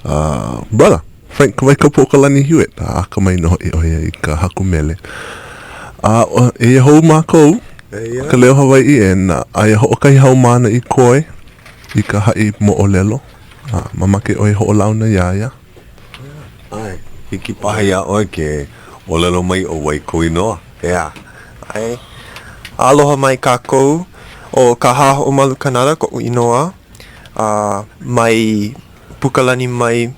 Speaker 3: uh, brother Frank Kawaikapuokalani Hewitt, a akamai nō hoʻi ʻo ia i ka haku mele. A eia hou mākou, ka Leo Hawaiʻi, and aia hoʻokahi haumāna i koe i ka haʻi moʻolelo. A mamake ʻoe e hoʻolauna iā ia.
Speaker 2: ʻAe, hiki paha iā ʻoe ke ʻōlelo mai ʻo wai kou inoa, ʻeā?
Speaker 10: ʻAe. Aloha mai kākou. ʻO Kahāhoʻomalu Kanada koʻu inoa. A mai Pukalani mai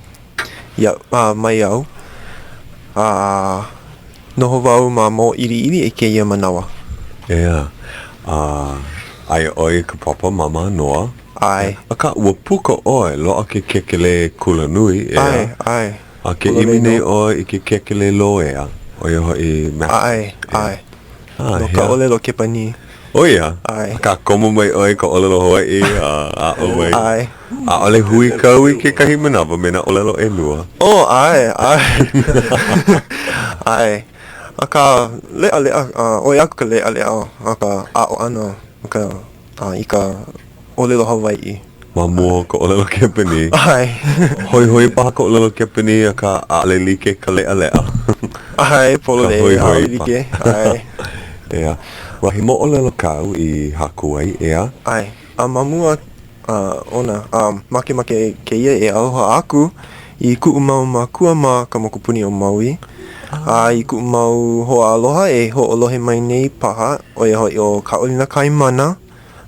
Speaker 10: ia, a, mai au. A noho wau ma Mōʻiliʻili i kēia manawa.
Speaker 2: ʻEā. A aia ʻoe i ka papa ma Mānoa.
Speaker 10: ʻAe.
Speaker 2: Akā, ua puka ʻoe, loaʻa ke kekelē kulanui, ʻeā?
Speaker 10: ʻAe, ʻae.
Speaker 2: A ke ʻimi nei ʻoe i ke kekelē loea, ʻo ia hoʻi master.
Speaker 10: ʻAe, ʻae.
Speaker 2: A,
Speaker 10: No ka ʻōlelo Kepanī.
Speaker 2: ʻO ia?
Speaker 10: ʻAe.
Speaker 2: Akā, komo mai ʻoe i ka ʻōlelo Hawaiʻi a aʻo mai.
Speaker 10: ʻAe.
Speaker 2: ʻAʻole huikau i kekahi manawa me nā ʻōlelo ʻelua.
Speaker 10: Oh, ʻae, ʻae. ʻAe. Akā, leʻaleʻa, ʻoi aku ka leʻaleʻa o ka aʻo ʻana o ka a i ka ʻōlelo Hawaiʻi.
Speaker 2: Ma mua o ka ʻōlelo Kepanī.
Speaker 10: ʻAe.
Speaker 2: Hoihoi paha ka ʻōlelo Kepanī, akā ʻaʻole like ka leʻaleʻa.
Speaker 10: ʻAe, pololei, ʻaʻole like, ʻae.
Speaker 2: ʻEā. A he moʻolelo kāu i haku ai, ʻeā?
Speaker 10: ʻAe. A ma mua ona, a makemake kēia e aloha aku i kuʻu mau mākua ma ka mokupuni o Maui, a i kuʻu mau hoaaloha e hoʻolohe mai nei paha, ʻo ia hoʻi ʻo Kaʻolina Kaimana,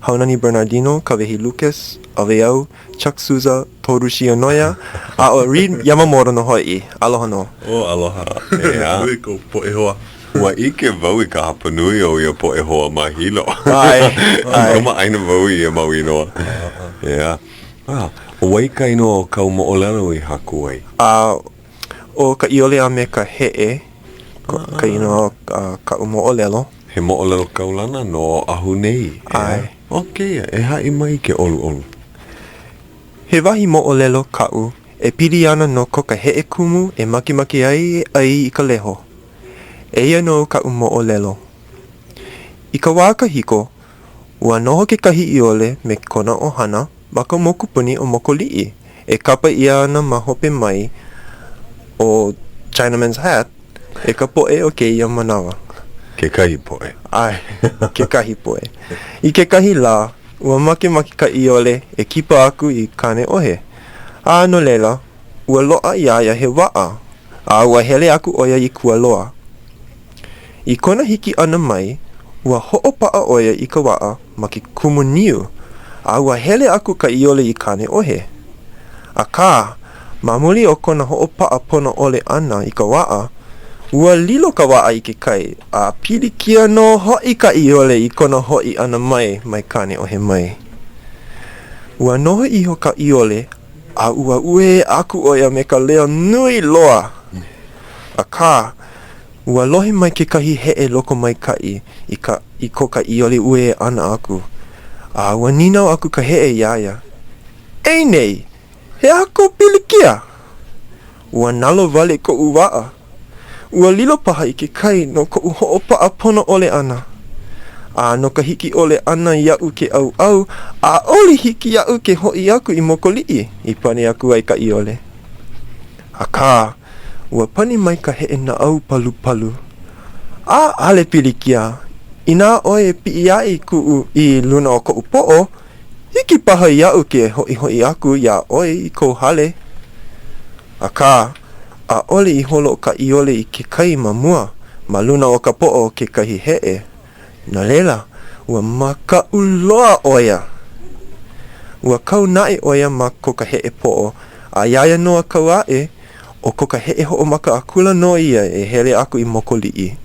Speaker 10: Haunani Bernardino, Kawehi Lucas, Aweau, Chuck Souza, Toru Shionoya, a ʻo Reid Yamamoto nō hoʻi. Aloha nō.
Speaker 2: Oh, aloha. ʻEā.
Speaker 3: Nui kou poʻe hoa.
Speaker 2: Ua ʻike wau i ka hapanui o ia poʻe hoa ma Hilo.
Speaker 10: ʻAe, ʻae.
Speaker 2: Kamaʻāina wau i ia mau inoa. ʻEā. A, ʻo wai ka inoa o kāu moʻolelo i haku ai?
Speaker 10: A, ʻo ka ʻiole a me ka heʻe ka inoa o kaʻu moʻolelo.
Speaker 2: He moʻolelo kaulana no Oʻahu nei, ʻeā?
Speaker 10: ʻAe.
Speaker 2: ʻO kēia, e haʻi mai ke ʻoluʻolu.
Speaker 10: He wahi moʻolelo kaʻu e pili ana no ko ka heʻe kumu e makemake ai e ʻai i ka leho. Eia nō kaʻu moʻolelo. I ka wā kahiko, Ua noho kekahi ʻiole me kona ʻohana ma ka mokupuni ʻo Mokoliʻi, e kapa ʻia ana ma hope mai ʻo Chinaman's Hat e ka poʻe o kēia manawa.
Speaker 2: Kekahi poʻe.
Speaker 10: ʻAe, kekahi poʻe. I kekahi lā, ua makemake ka ʻiole e kipa aku i Kāneʻohe, a no laila, ua loaʻa iā ia he waʻa, a ua hele aku ʻo ia i Kualoa. I kona hiki ʻana mai, ua hoʻopaʻa ʻo ia i ka waʻa ma ke kumu niu, a ua hele aku ka ʻiole i Kāneʻohe. Akā, ma muli o kona hoʻopaʻa pono ʻole ʻana i ka waʻa, ua lilo ka waʻa i ke kai, a pilikia nō hoʻi ka ʻiole i kona hoʻi ʻana mai mai Kāneʻohe mai. Ua noho iho ka ʻiole, a ua uē aku ʻo ia me ka leo nui loa. Akā, Ua lohe mai kekahi heʻe lokomaikaʻi i ka i ko ka ʻiole uē ʻana aku, a ua nīnau aku ka heʻe iā ia, Ei nei, he aha kou pilikia? Ua nalowale koʻu waʻa. Ua lilo paha i ke kai no koʻu hoʻopaʻa pono ʻole ʻana. A no ka hiki ʻole ʻana iaʻu ke ʻauʻau, ʻaʻole hiki iaʻu ke hoʻi aku i Mokoliʻi, i pane aku ai ka ʻiole. Akā, ua pani mai ka heʻe naʻau palupalu. ʻAʻole pilikia, inā ʻoe e piʻi aʻe i kuʻu i luna o koʻu poʻo, hiki paha iaʻu ke hoʻihoʻi aku iā ʻoe i kou hale. Akā, ʻaʻole i holo ka ʻiole i ke kai ma mua, ma luna o ka poʻo o kekahi heʻe. No laila, ua makaʻu loa ʻo ia. Ua kau naʻe ʻo ia ma ko ka heʻe poʻo, a iā ia nō a kau aʻe, ʻo ko ka heʻe hoʻomaka akula nō ia e hele aku i Mokoliʻi.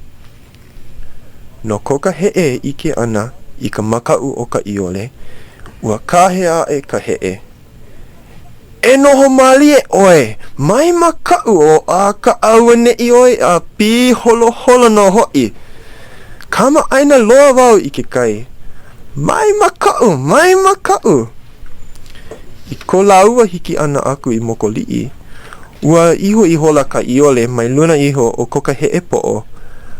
Speaker 10: No ko ka heʻe ʻike ʻana i ka makaʻu o ka ʻiole, ua kāhea aʻe ka heʻe, E noho mālie ʻoe, mai makaʻu o ʻākaʻa auaneʻi ʻoe a pīholoholo nō hoʻi. Kamaʻāina loa wau i ke kai. Mai makaʻu, mai makaʻu! I ko lāua hiki ʻana aku i Mokoliʻi, ua iho ihola ka ʻiole mai luna iho o ko ka heʻe poʻo,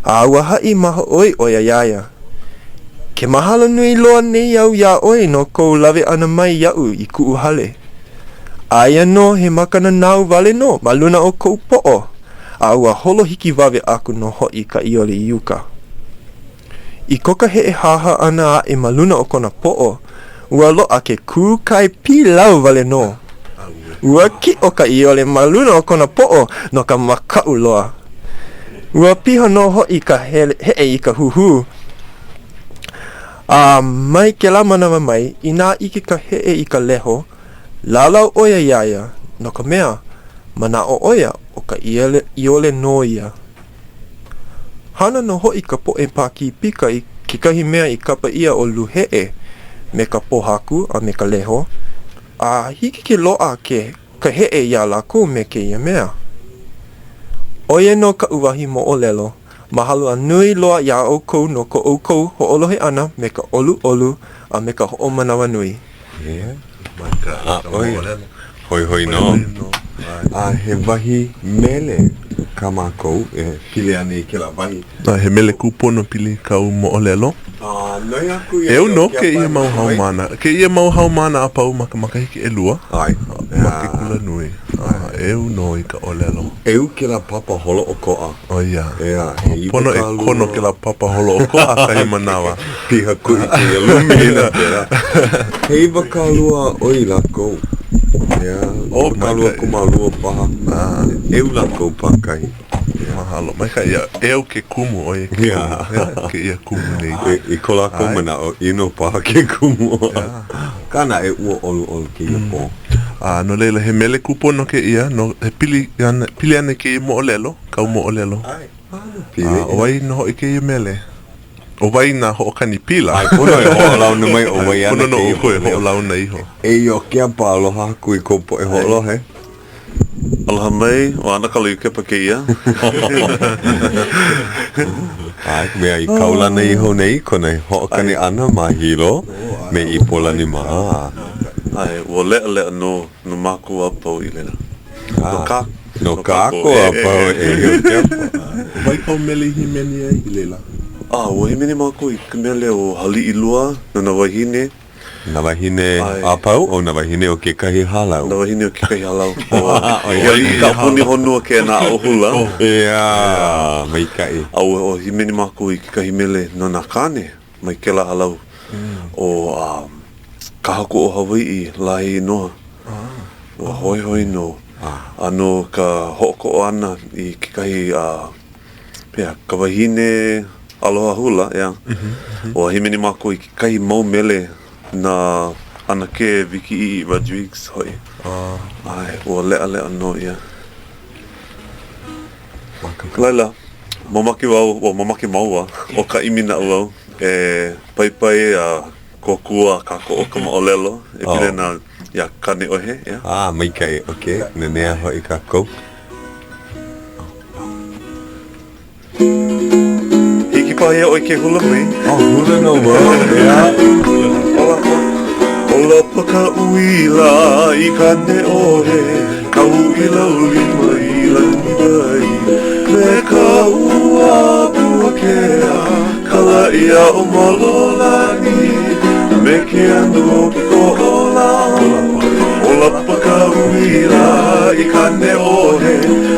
Speaker 10: a ua haʻi mahaʻoi ʻo ia iā ia. Ke mahalo nui loa nei au iā ʻoe no kou lawe ʻana mai iaʻu i kuʻu hale. Aia nō he makana nāu wale nō ma luna o kou poʻo, a ua holo hikiwawe aku nō hoʻi ka ʻiole i uka. I ko ka heʻe hāhā ʻana aʻe ma luna o kona poʻo, ua loaʻa ke kūkae pīlau wale nō. Ua kiʻo ka ʻiole ma luna o kona poʻo no ka makaʻu loa. Ua piha nō hoʻi ka heʻe i ka huhū. A mai kēlā manawa mai, inā ʻike ka heʻe i ka leho, lālau ʻo ia iā ia, no ka mea, manaʻo ʻo ia, ʻo ka ʻiole nō ia. Hana nō hoʻi ka poʻe Pākīpika i kekahi mea i kapa ʻia ʻo luheʻe me ka pōhaku a me ka leho, a hiki ke loaʻa ke ka heʻe iā lākou me kēia mea. ʻO ia nō kaʻu wahi moʻolelo. Mahalo a nui loa iā ʻoukou no ko ʻoukou hoʻolohe ʻana me ka ʻoluʻolu a me ka hoʻomanawanui.
Speaker 2: Yeah. Maikaʻi ka moʻolelo. Hoihoi nō. A he wahi mele kā mākou e pili ana i kēlā wahi.
Speaker 3: A he mele kūpono pili kāu moʻolelo.
Speaker 2: A noi aku iā
Speaker 3: ʻEu nō kēia mau haumāna. Kēia mau haumāna a pau ma ka makahiki ʻelua.
Speaker 2: ʻAe.
Speaker 3: Ma ke kula nui. A ʻeu nō i ka ʻōlelo.
Speaker 2: ʻEu kēlā papa holoʻokoʻa.
Speaker 3: ʻO ia.
Speaker 2: ʻEā, he 20.
Speaker 3: Pono e kono kēlā papa holoʻokoʻa kahi manawa.
Speaker 2: Piha kuʻi kēia lumi inā pēlā. He 20 a ʻoi lākou. ʻEā, 20 kūmālua paha. ʻEu lākou pākahi.
Speaker 3: Mahalo. Maikaʻi ia. ʻEu ke kumu, ʻo ia ke kumu. ʻEā, kēia kumu nei.
Speaker 2: I ko lākou manaʻo, ʻino paha ke kumu. Akā naʻe, ua ʻoluʻolu kēia pō.
Speaker 3: A no laila, he mele kūpono kēia, no, he pili ana, pili ana i kēia moʻolelo, kāu moʻolelo.
Speaker 2: ʻAe,
Speaker 3: A ʻo wai nō hoʻi kēia mele? ʻO wai nā hoʻokani pila?
Speaker 2: ʻAe, pono e hoʻolauna mai ʻo wai ana
Speaker 3: Pono nō
Speaker 2: kēia
Speaker 3: ʻoukou e
Speaker 2: moʻolelo.
Speaker 3: hoʻolauna iho.
Speaker 2: E Iokepa, aloha aku i kou poʻe hoʻolohe.
Speaker 11: Aloha mai, ʻo ʻAnakala Iokepa kēia.
Speaker 2: ʻAe, mea i kaulana iho nei kona hoʻokani ʻana ma Hilo me Ipolani mā.
Speaker 11: ʻAe, ua leʻaleʻa nō no mākou a pau i laila. No kā,
Speaker 2: No kākou a pau e Iokepa.
Speaker 3: ʻO wai kāu mele i hīmeni ai i laila?
Speaker 11: A, ua hīmeni mākou i ka mele ʻo Haliʻilua no nā wāhine.
Speaker 2: Nā wāhine a pau o nā wāhine o kekahi hālau?
Speaker 11: Nā wāhine o kekahi hālau. He aliʻi kaʻapuni honua kēnā aʻo hula.
Speaker 2: ʻEā, maikaʻi.
Speaker 11: A ua hīmeni mākou i kekahi mele no nā kāne mai kēlā hālau ʻo Ka Haku o Hawaiʻi lā he inoa. Ua hoihoi nō. A no ka hoʻokoʻo ʻana i kekahi Pehea, ka wahine aloha hula, ʻeā. Ua hīmeni mākou i kekahi mau mele na ʻAnakē Vicki ʻĪʻī Rodrigues hoʻi. ʻAe, ua leʻaleʻa nō ia. No laila, mamake wau, ua mamake mau wau ʻo ka ʻimi naʻauao e paipai a kōkua a kākoʻo ka moʻolelo e pili ana iā Kāneʻohe, ʻeā.
Speaker 2: A, maikaʻi, okay, nanea hoʻi kākou.
Speaker 11: Hiki paha iā ʻoe ke hula mai.
Speaker 2: Oh, hula nō wau, ʻeā.
Speaker 11: ʻŌlapa ka uila i Kāneʻohe, Ka uila uli mai lani mai, Me ka ua puakea, Ka laʻi aʻo Mololani, Me ke anu o ke Koʻolau. ʻŌlapa ka uila i Kāneʻohe,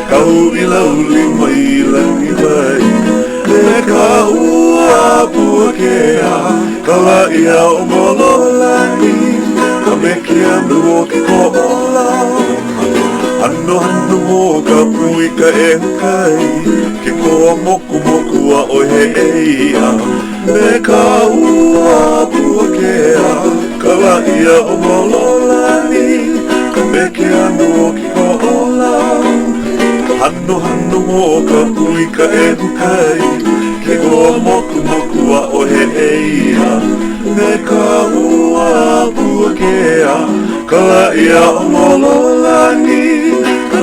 Speaker 11: Ka uila uli mai lani mai, Me ka ua puakea, Ka laʻi aʻo Mololani, A me ke anu o ke Koʻolau. Hanohano mō ka pū i ka ʻehu kai, Ke koa mokumoku ʻaʻohe iʻa, Me ka ua puakea, Ka laʻi aʻo Mololani, Me ke anu o ke Koʻolau. Hanohano mō ka pū i ka ʻehu kai, Ke koa mokumoku ʻaʻohe iʻa, Me ka ua puakea, Ka laʻi aʻo Mololani,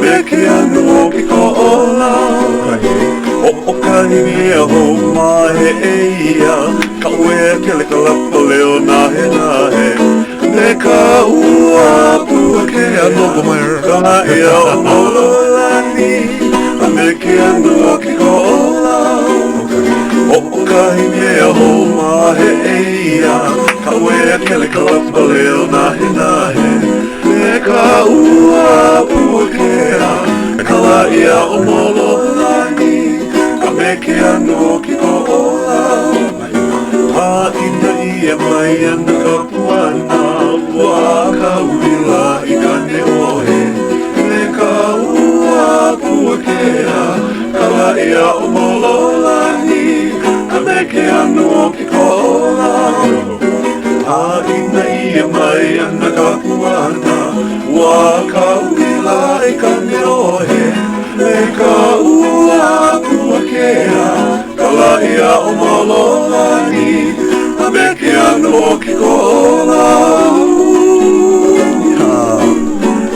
Speaker 11: Me ke anu o ke Koʻolau. Hoʻokahi mea hou ma Heʻeia, Ka uē kele ka lapa leo nahenahe, Me ka ua puakea, Ka laʻi aʻo Mololani, A me ke anu o ke Koʻolau. Hoʻokahi mea hou ma Heʻeia. ʻĀina ʻia mai ana ka puana, ua ka uila i Kāneʻohe. Me ka ua puakea, ka laʻi aʻo Mololani, a me ke anu o ke Koʻolau. ʻĀina ʻia mai ana ka puana, ua ka uila i Kāneʻohe. Me ka ua puakea, ka laʻi aʻo Mololani, a me ke anu o ke Koʻolau.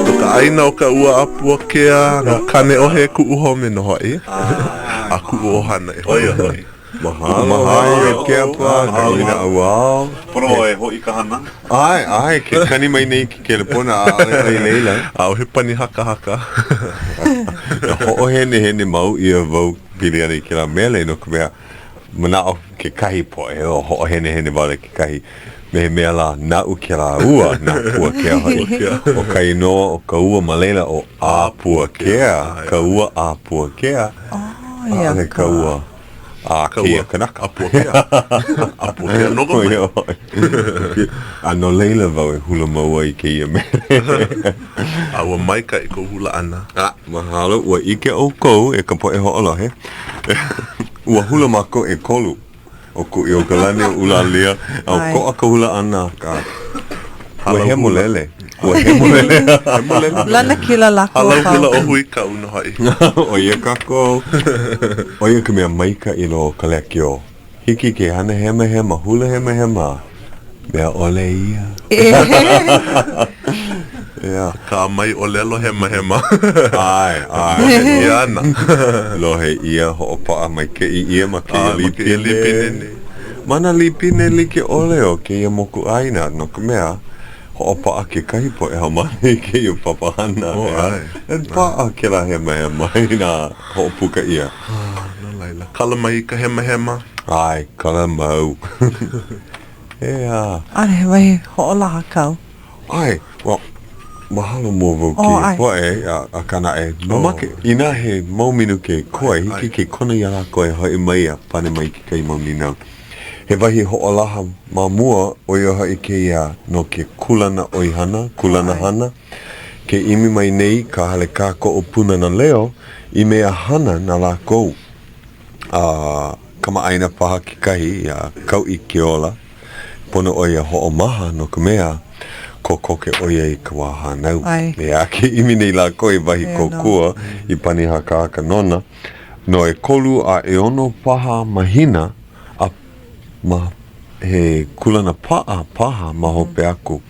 Speaker 3: No ka ʻāina o ka ua ʻĀpuakea, no Kāneʻohe kuʻu home nō hoʻi, a kuʻu ʻohana e
Speaker 2: ʻO ia hoʻi. Mahalo, mahalo e Kepa, ka ʻimi naʻauao.
Speaker 11: Pono ʻoe e hoʻi i ka hana.
Speaker 2: ʻAe, ʻae, ke kani mai nei ke kelepona, ʻaʻole ʻoe i laila.
Speaker 3: ʻAʻohe pani hakahaka.
Speaker 2: Hoʻohenehene mau ʻia wau pili ana i kēlā mele no ka mea, manaʻo kekahi poʻe, o hoʻohenehene wale kekahi me he mea lā naʻu kēlā ua, nā puakea hoʻi. ʻO ka inoa o ka ua ma laila ʻo ʻĀpuakea, ka ua ʻĀpuakea, ʻaʻole ka ua a kēia kanaka.
Speaker 3: ʻĀpuakea. ʻĀpuakea nō
Speaker 2: ʻo ia hoʻi. A no laila wau e hula mau ai i kēia mele.
Speaker 3: A ua maikaʻi kou hula ʻana.
Speaker 2: A, mahalo, ua ʻike ʻoukou e ka poʻe hoʻolohe. Ua hula mākou ʻekolu, ʻo Kuʻiokalani, ʻo ʻUlalia, a ʻokoʻa ka hula ʻana akā ua hemolele, ua hemolele.
Speaker 3: Hemolele.
Speaker 4: Lanakila lākou a pau.
Speaker 3: Hālau hula ʻo Huikau nō hoʻi.
Speaker 2: ʻO ia kākou. ʻO ia ka mea maikaʻi loa o ka lekiō. Hiki ke hana hemahema, hula hemahema, mea ʻole ia.
Speaker 3: Ea. Akā mai ʻōlelo hemahema.
Speaker 2: ʻAe, ʻae.
Speaker 3: Lohe ʻia ana.
Speaker 2: Lohe ʻia, hoʻopaʻa maikaʻi ʻia ma kēia
Speaker 3: ma kēia lipine nei.
Speaker 2: Ma nā lipine like ʻole o kēia mokuʻāina, no ka mea, hoʻopaʻa kekahi poʻe haumāna i kēia papahana.
Speaker 3: Oh, ʻae.
Speaker 2: E paʻa kēlā hemahema inā hoʻopuka ʻia.
Speaker 3: No laila, kala mai i ka hemahema.
Speaker 2: ʻAe, kala mau. ʻEā.
Speaker 4: ʻAʻole he wahi hoʻolaha kau.
Speaker 2: ʻAe, well, mahalo mua wau kēia poʻe, akā naʻe, mamake, inā he mau minuke koe, hiki ke kono iā lākou e hoʻi mai a pane mai i kekahi mau nīnau. He wahi hoʻolaha ma mua, ʻo ia hoʻi kēia no ke kūlana ʻoihana, kūlana hana. Ke ʻimi mai nei ka Hale Kākoʻo Pūnana Leo i mea hana na lākou. A kamaʻāina paha kekahi iā Kauʻi Keola, pono ʻo ia hoʻomaha no ka mea, kokoke ʻo ia i ka wā hānau. ʻEā, ke ʻimi nei lākou i wahi kōkua i pani hakahaka nona, no ʻekolu a ʻeono paha mahina a ma he kūlana paʻa paha ma hope aku.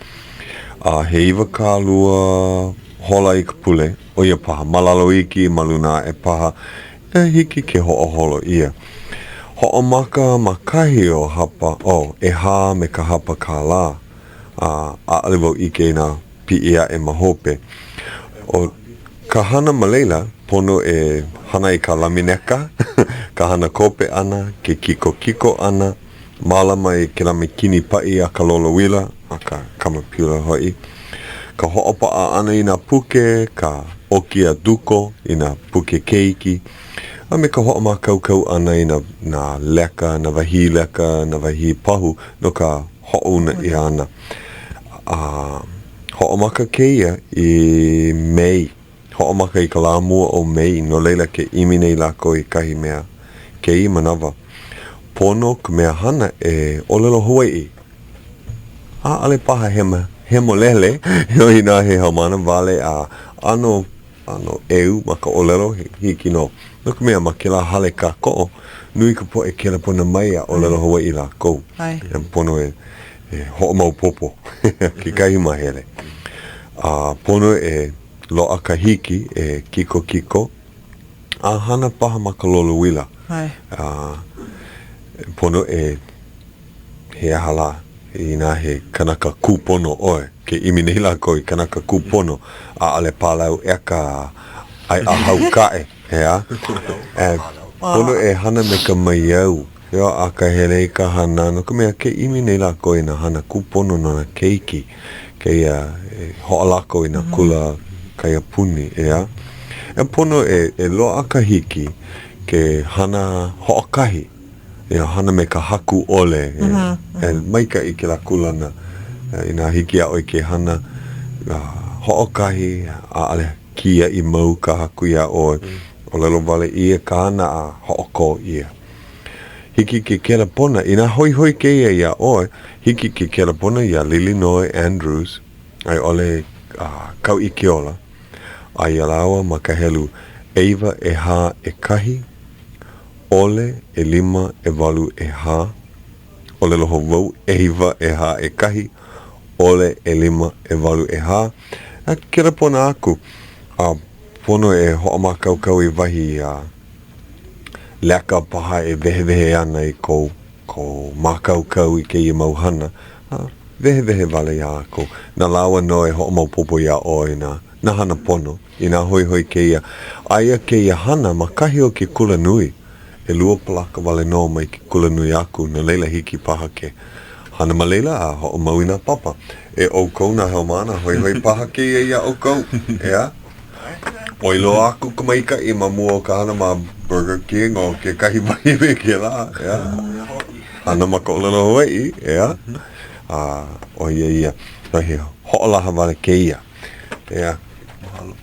Speaker 2: A he 20 hola i ka pule, ʻo ia paha, ma lalo iki, ma luna aʻe paha, e hiki ke hoʻoholo ʻia. Hoʻomaka ma kahi o hapa, oh, ʻehā me ka hapa kālā, a ʻaʻole wau ʻike inā piʻi aʻe ma hope. ʻO ka hana ma laila, pono e hana i ka lamineka, ka hana kope ʻana, ke kikokiko ʻana, mālama i kēlā mīkini paʻi a ka lolouila, a ka kamapiula hoʻi, ka hoʻopaʻa ʻana i nā puke, ka ʻoki a duko i nā puke keiki, a me ka hoʻomākaukau ʻana i nā, nā leka, nā wahī leka, nā wahī pahu no ka hoʻouna ʻia ʻana. A hoʻomaka kēia i Mei. Hoʻomaka i ka lā mua o Mei, no laila ke ʻimi nei lākou i kahi mea kēia manawa. Pono ka mea hana e ʻōlelo Hawaiʻi. ʻAʻole paha hema, hemolele, inā he haumāna wale a ʻano, ʻano ʻeu ma ka ʻōlelo, hiki nō. No ka mea, ma kēlā hale kākoʻo, nui ka poʻe kelepona mai a ʻōlelo Hawaiʻi lākou. E pono e, e hoʻomaopopo kekahi māhele. A pono e loaʻa ka hiki e kikokiko a hana paha ma ka lolouila. A pono e he aha lā, inā he kanaka kūpono ʻoe, ke ʻimi nei lākou i kanaka kūpono, ʻaʻole pālau ʻeka a haukaʻe, ʻeā? E pono e hana me ka maiau, ʻeā, akahele i ka hana, no ka mea, ke ʻimi nei lākou i nā hana kūpono no nā keiki, kēia e hoʻolako i nā kula kaiapuni, ʻeā? E pono e, e loaʻa ka hiki ke hana hoʻokahi. Ia, hana me ka haku ʻole. E maikaʻi kēlā kūlana inā hiki iā ʻoe ke hana hoʻokahi, ʻaʻole kiaʻi mau ka haku iā ʻoe. ʻŌlelo wale ʻia ka hana a hoʻokō ʻia. Hiki ke kelepona, inā hoihoi kēia iā ʻoe, hiki ke kelepona iā Lilinoe Andrews a i ʻole Kauʻi Keola, aia lāua ma ka helu ʻeiwa ʻehā ʻekahi, ʻole, ʻelima, ʻewalu, ʻehā, ʻōlelo hou wau, ʻeiwa, ʻehā, ʻekahi, ʻole, ʻelima, ʻewalu, ʻehā, a kelepona aku, a pono e hoʻomākaukau i wahi a leka paha e wehewehe ana i kou, kou mākaukau i kēia mau hana, a wehewehe wale iā lākou. Na lāua nō e hoʻomaopopo iā ʻoe nā, nā hana pono. Inā hoihoi kēia, aia kēia hana ma kahi o ke kulanui, ʻelua palaka wale nō mai ke kulanui aku, no laila hiki paha ke hana ma laila a hoʻomau i nā papa. E ʻoukou nā haumāna, hoihoi paha kēia iā ʻoukou, ʻeā? ʻOi loa aku ka maikaʻi ma mua o ka hana ma Burger King o kekahi wahi me kēlā, ʻeā? Hana ma ka ʻōlelo Hawaiʻi, ʻeā? A ʻo ia ia, he hoʻolaha wale kēia. ʻEā.
Speaker 3: Mahalo.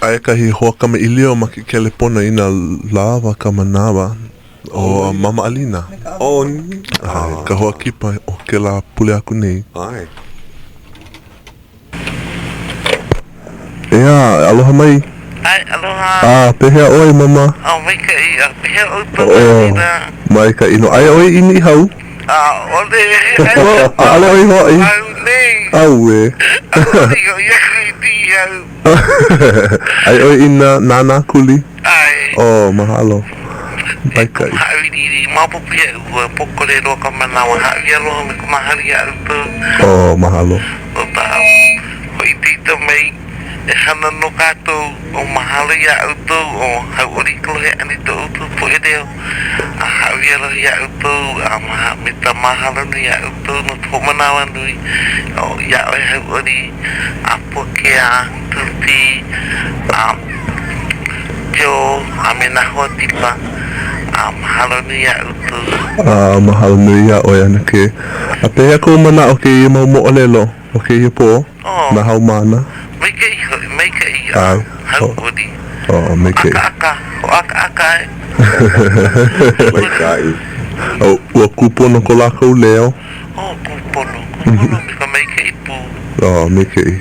Speaker 3: Aia kahi hoa kamaʻilio ma ke kelepona inā lawa ka manawa ʻo Mama Alina. ʻAe, ka hoa kipa o kēlā pule aku nei.
Speaker 2: ʻAe.
Speaker 3: ʻEā, aloha mai.
Speaker 12: ʻAe, aloha.
Speaker 3: A, pehea ʻoe, Mama?
Speaker 12: ʻO, maikaʻi. A, pehea ʻoukou, Alina?
Speaker 3: Maikaʻi nō. Aia ʻoe i Niʻihau?
Speaker 12: ʻAʻole.
Speaker 3: ʻAʻole ʻoe hoʻi.
Speaker 12: Au nei.
Speaker 3: ʻAuē.
Speaker 12: ʻAʻole i hoʻi aku i Niʻihau.
Speaker 3: Aia ʻoe i nā Nānākuli?
Speaker 12: ʻAe.
Speaker 3: Oh, mahalo. Maikaʻi.
Speaker 12: E hāʻawiliʻili, maopopo iaʻu ua pōkole loa ka manawa. Hāʻawi aloha me ka mahalo iā ʻoukou.
Speaker 3: Oh, mahalo.
Speaker 12: ʻO ka hoʻoikaika mai e hana no kākou, o mahalo iā ʻoukou, o hauʻoli ka lohe ʻana i ko ʻoukou poʻe leo, a hāʻawi aloha iā ʻoukou, a maha, me ka mahalo nui iā ʻoukou no ka hoʻomanawanui, o iā ʻoe hauʻoli, a Puakea, Tupi, a Joe, a me nā hoa kipa, a mahalo nui iā ʻoukou.
Speaker 3: A mahalo nui iā ʻoe, ʻAnakē. A pehea kou manaʻo o kēia mau moʻolelo o kēia pō? Nā haumāna.
Speaker 12: Maikaʻi hoʻi, maikaʻi a hauʻoli.
Speaker 3: Oh, maikaʻi.
Speaker 12: Hoʻākaʻaka, hoʻākaʻaka e.
Speaker 2: Maikaʻi.
Speaker 3: Oh, ua kūpono ko lākou leo.
Speaker 12: Oh, kūpono, kūpono me ka maikaʻi pū.
Speaker 3: Oh, maikaʻi.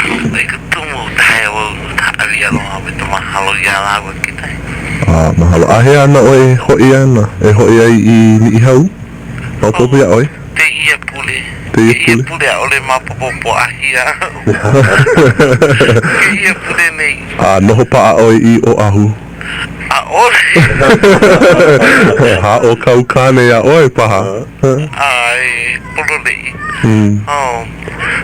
Speaker 12: I ka tumu o ka hea wau no ka hāʻawi aloha me ka mahalo iā lāua kekahi.
Speaker 3: Ah, mahalo. A hea ana ʻoe e hoʻi ana, e hoʻi ai i Niʻihau? Maopopo iā ʻoe?
Speaker 12: Kēia pule.
Speaker 3: Kēia pule?
Speaker 12: Kēia pule ʻaʻole maopopo Pōʻahia. Kēia pule nei.
Speaker 3: A noho paʻa ʻoe i Oʻahu?
Speaker 12: ʻAʻole.
Speaker 3: Haʻo kāu kāne iā ʻoe paha?
Speaker 12: ʻAe, pololei. Oh,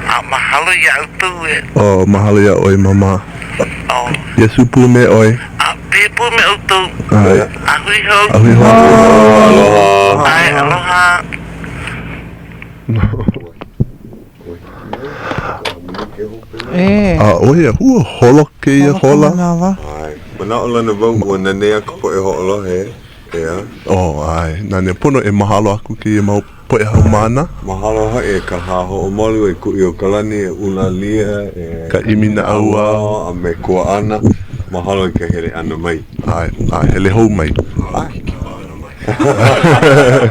Speaker 12: a mahalo iā ʻoukou e.
Speaker 3: Oh, mahalo iā ʻoe, Mama.
Speaker 12: Oh.
Speaker 3: Iesu pū me ʻoe.
Speaker 12: A pēia pū me ʻoukou.
Speaker 3: ʻAe.
Speaker 12: A hui hou.
Speaker 3: A hui hou.
Speaker 2: Aloha.
Speaker 12: ʻAe, aloha.
Speaker 3: A ʻo ia, ua holo kēia hola.
Speaker 2: ʻAe. Manaʻolana wau ua nanea ka poʻe hoʻolohe, ʻeā?
Speaker 3: Oh, ʻae. Nanea pono e mahalo aku kēia mau poʻe haumāna.
Speaker 2: Mahalo hoʻi e ka Hā Hoʻomalu, e Kuʻuiokalani, e ʻUlalia, e.
Speaker 3: Ka ʻImi Naʻauao.
Speaker 2: A me Kuaʻana. Mahalo i ka hele ʻana mai.
Speaker 3: ʻAe, a hele hou mai.
Speaker 2: ʻAe. ʻAe,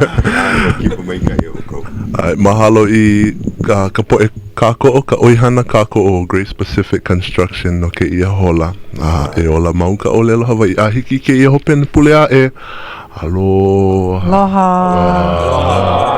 Speaker 2: kipa maikaʻi ʻoukou.
Speaker 3: ʻAe, mahalo i ka ka poʻe kākoʻo, ka ʻoihana kākoʻo o Grace Pacific Construction no kēia hola. A e ola mau ka ʻōlelo Hawaiʻi a hiki i kēia hopena pule aʻe. Aloha.
Speaker 4: Aloha.
Speaker 3: Aloha.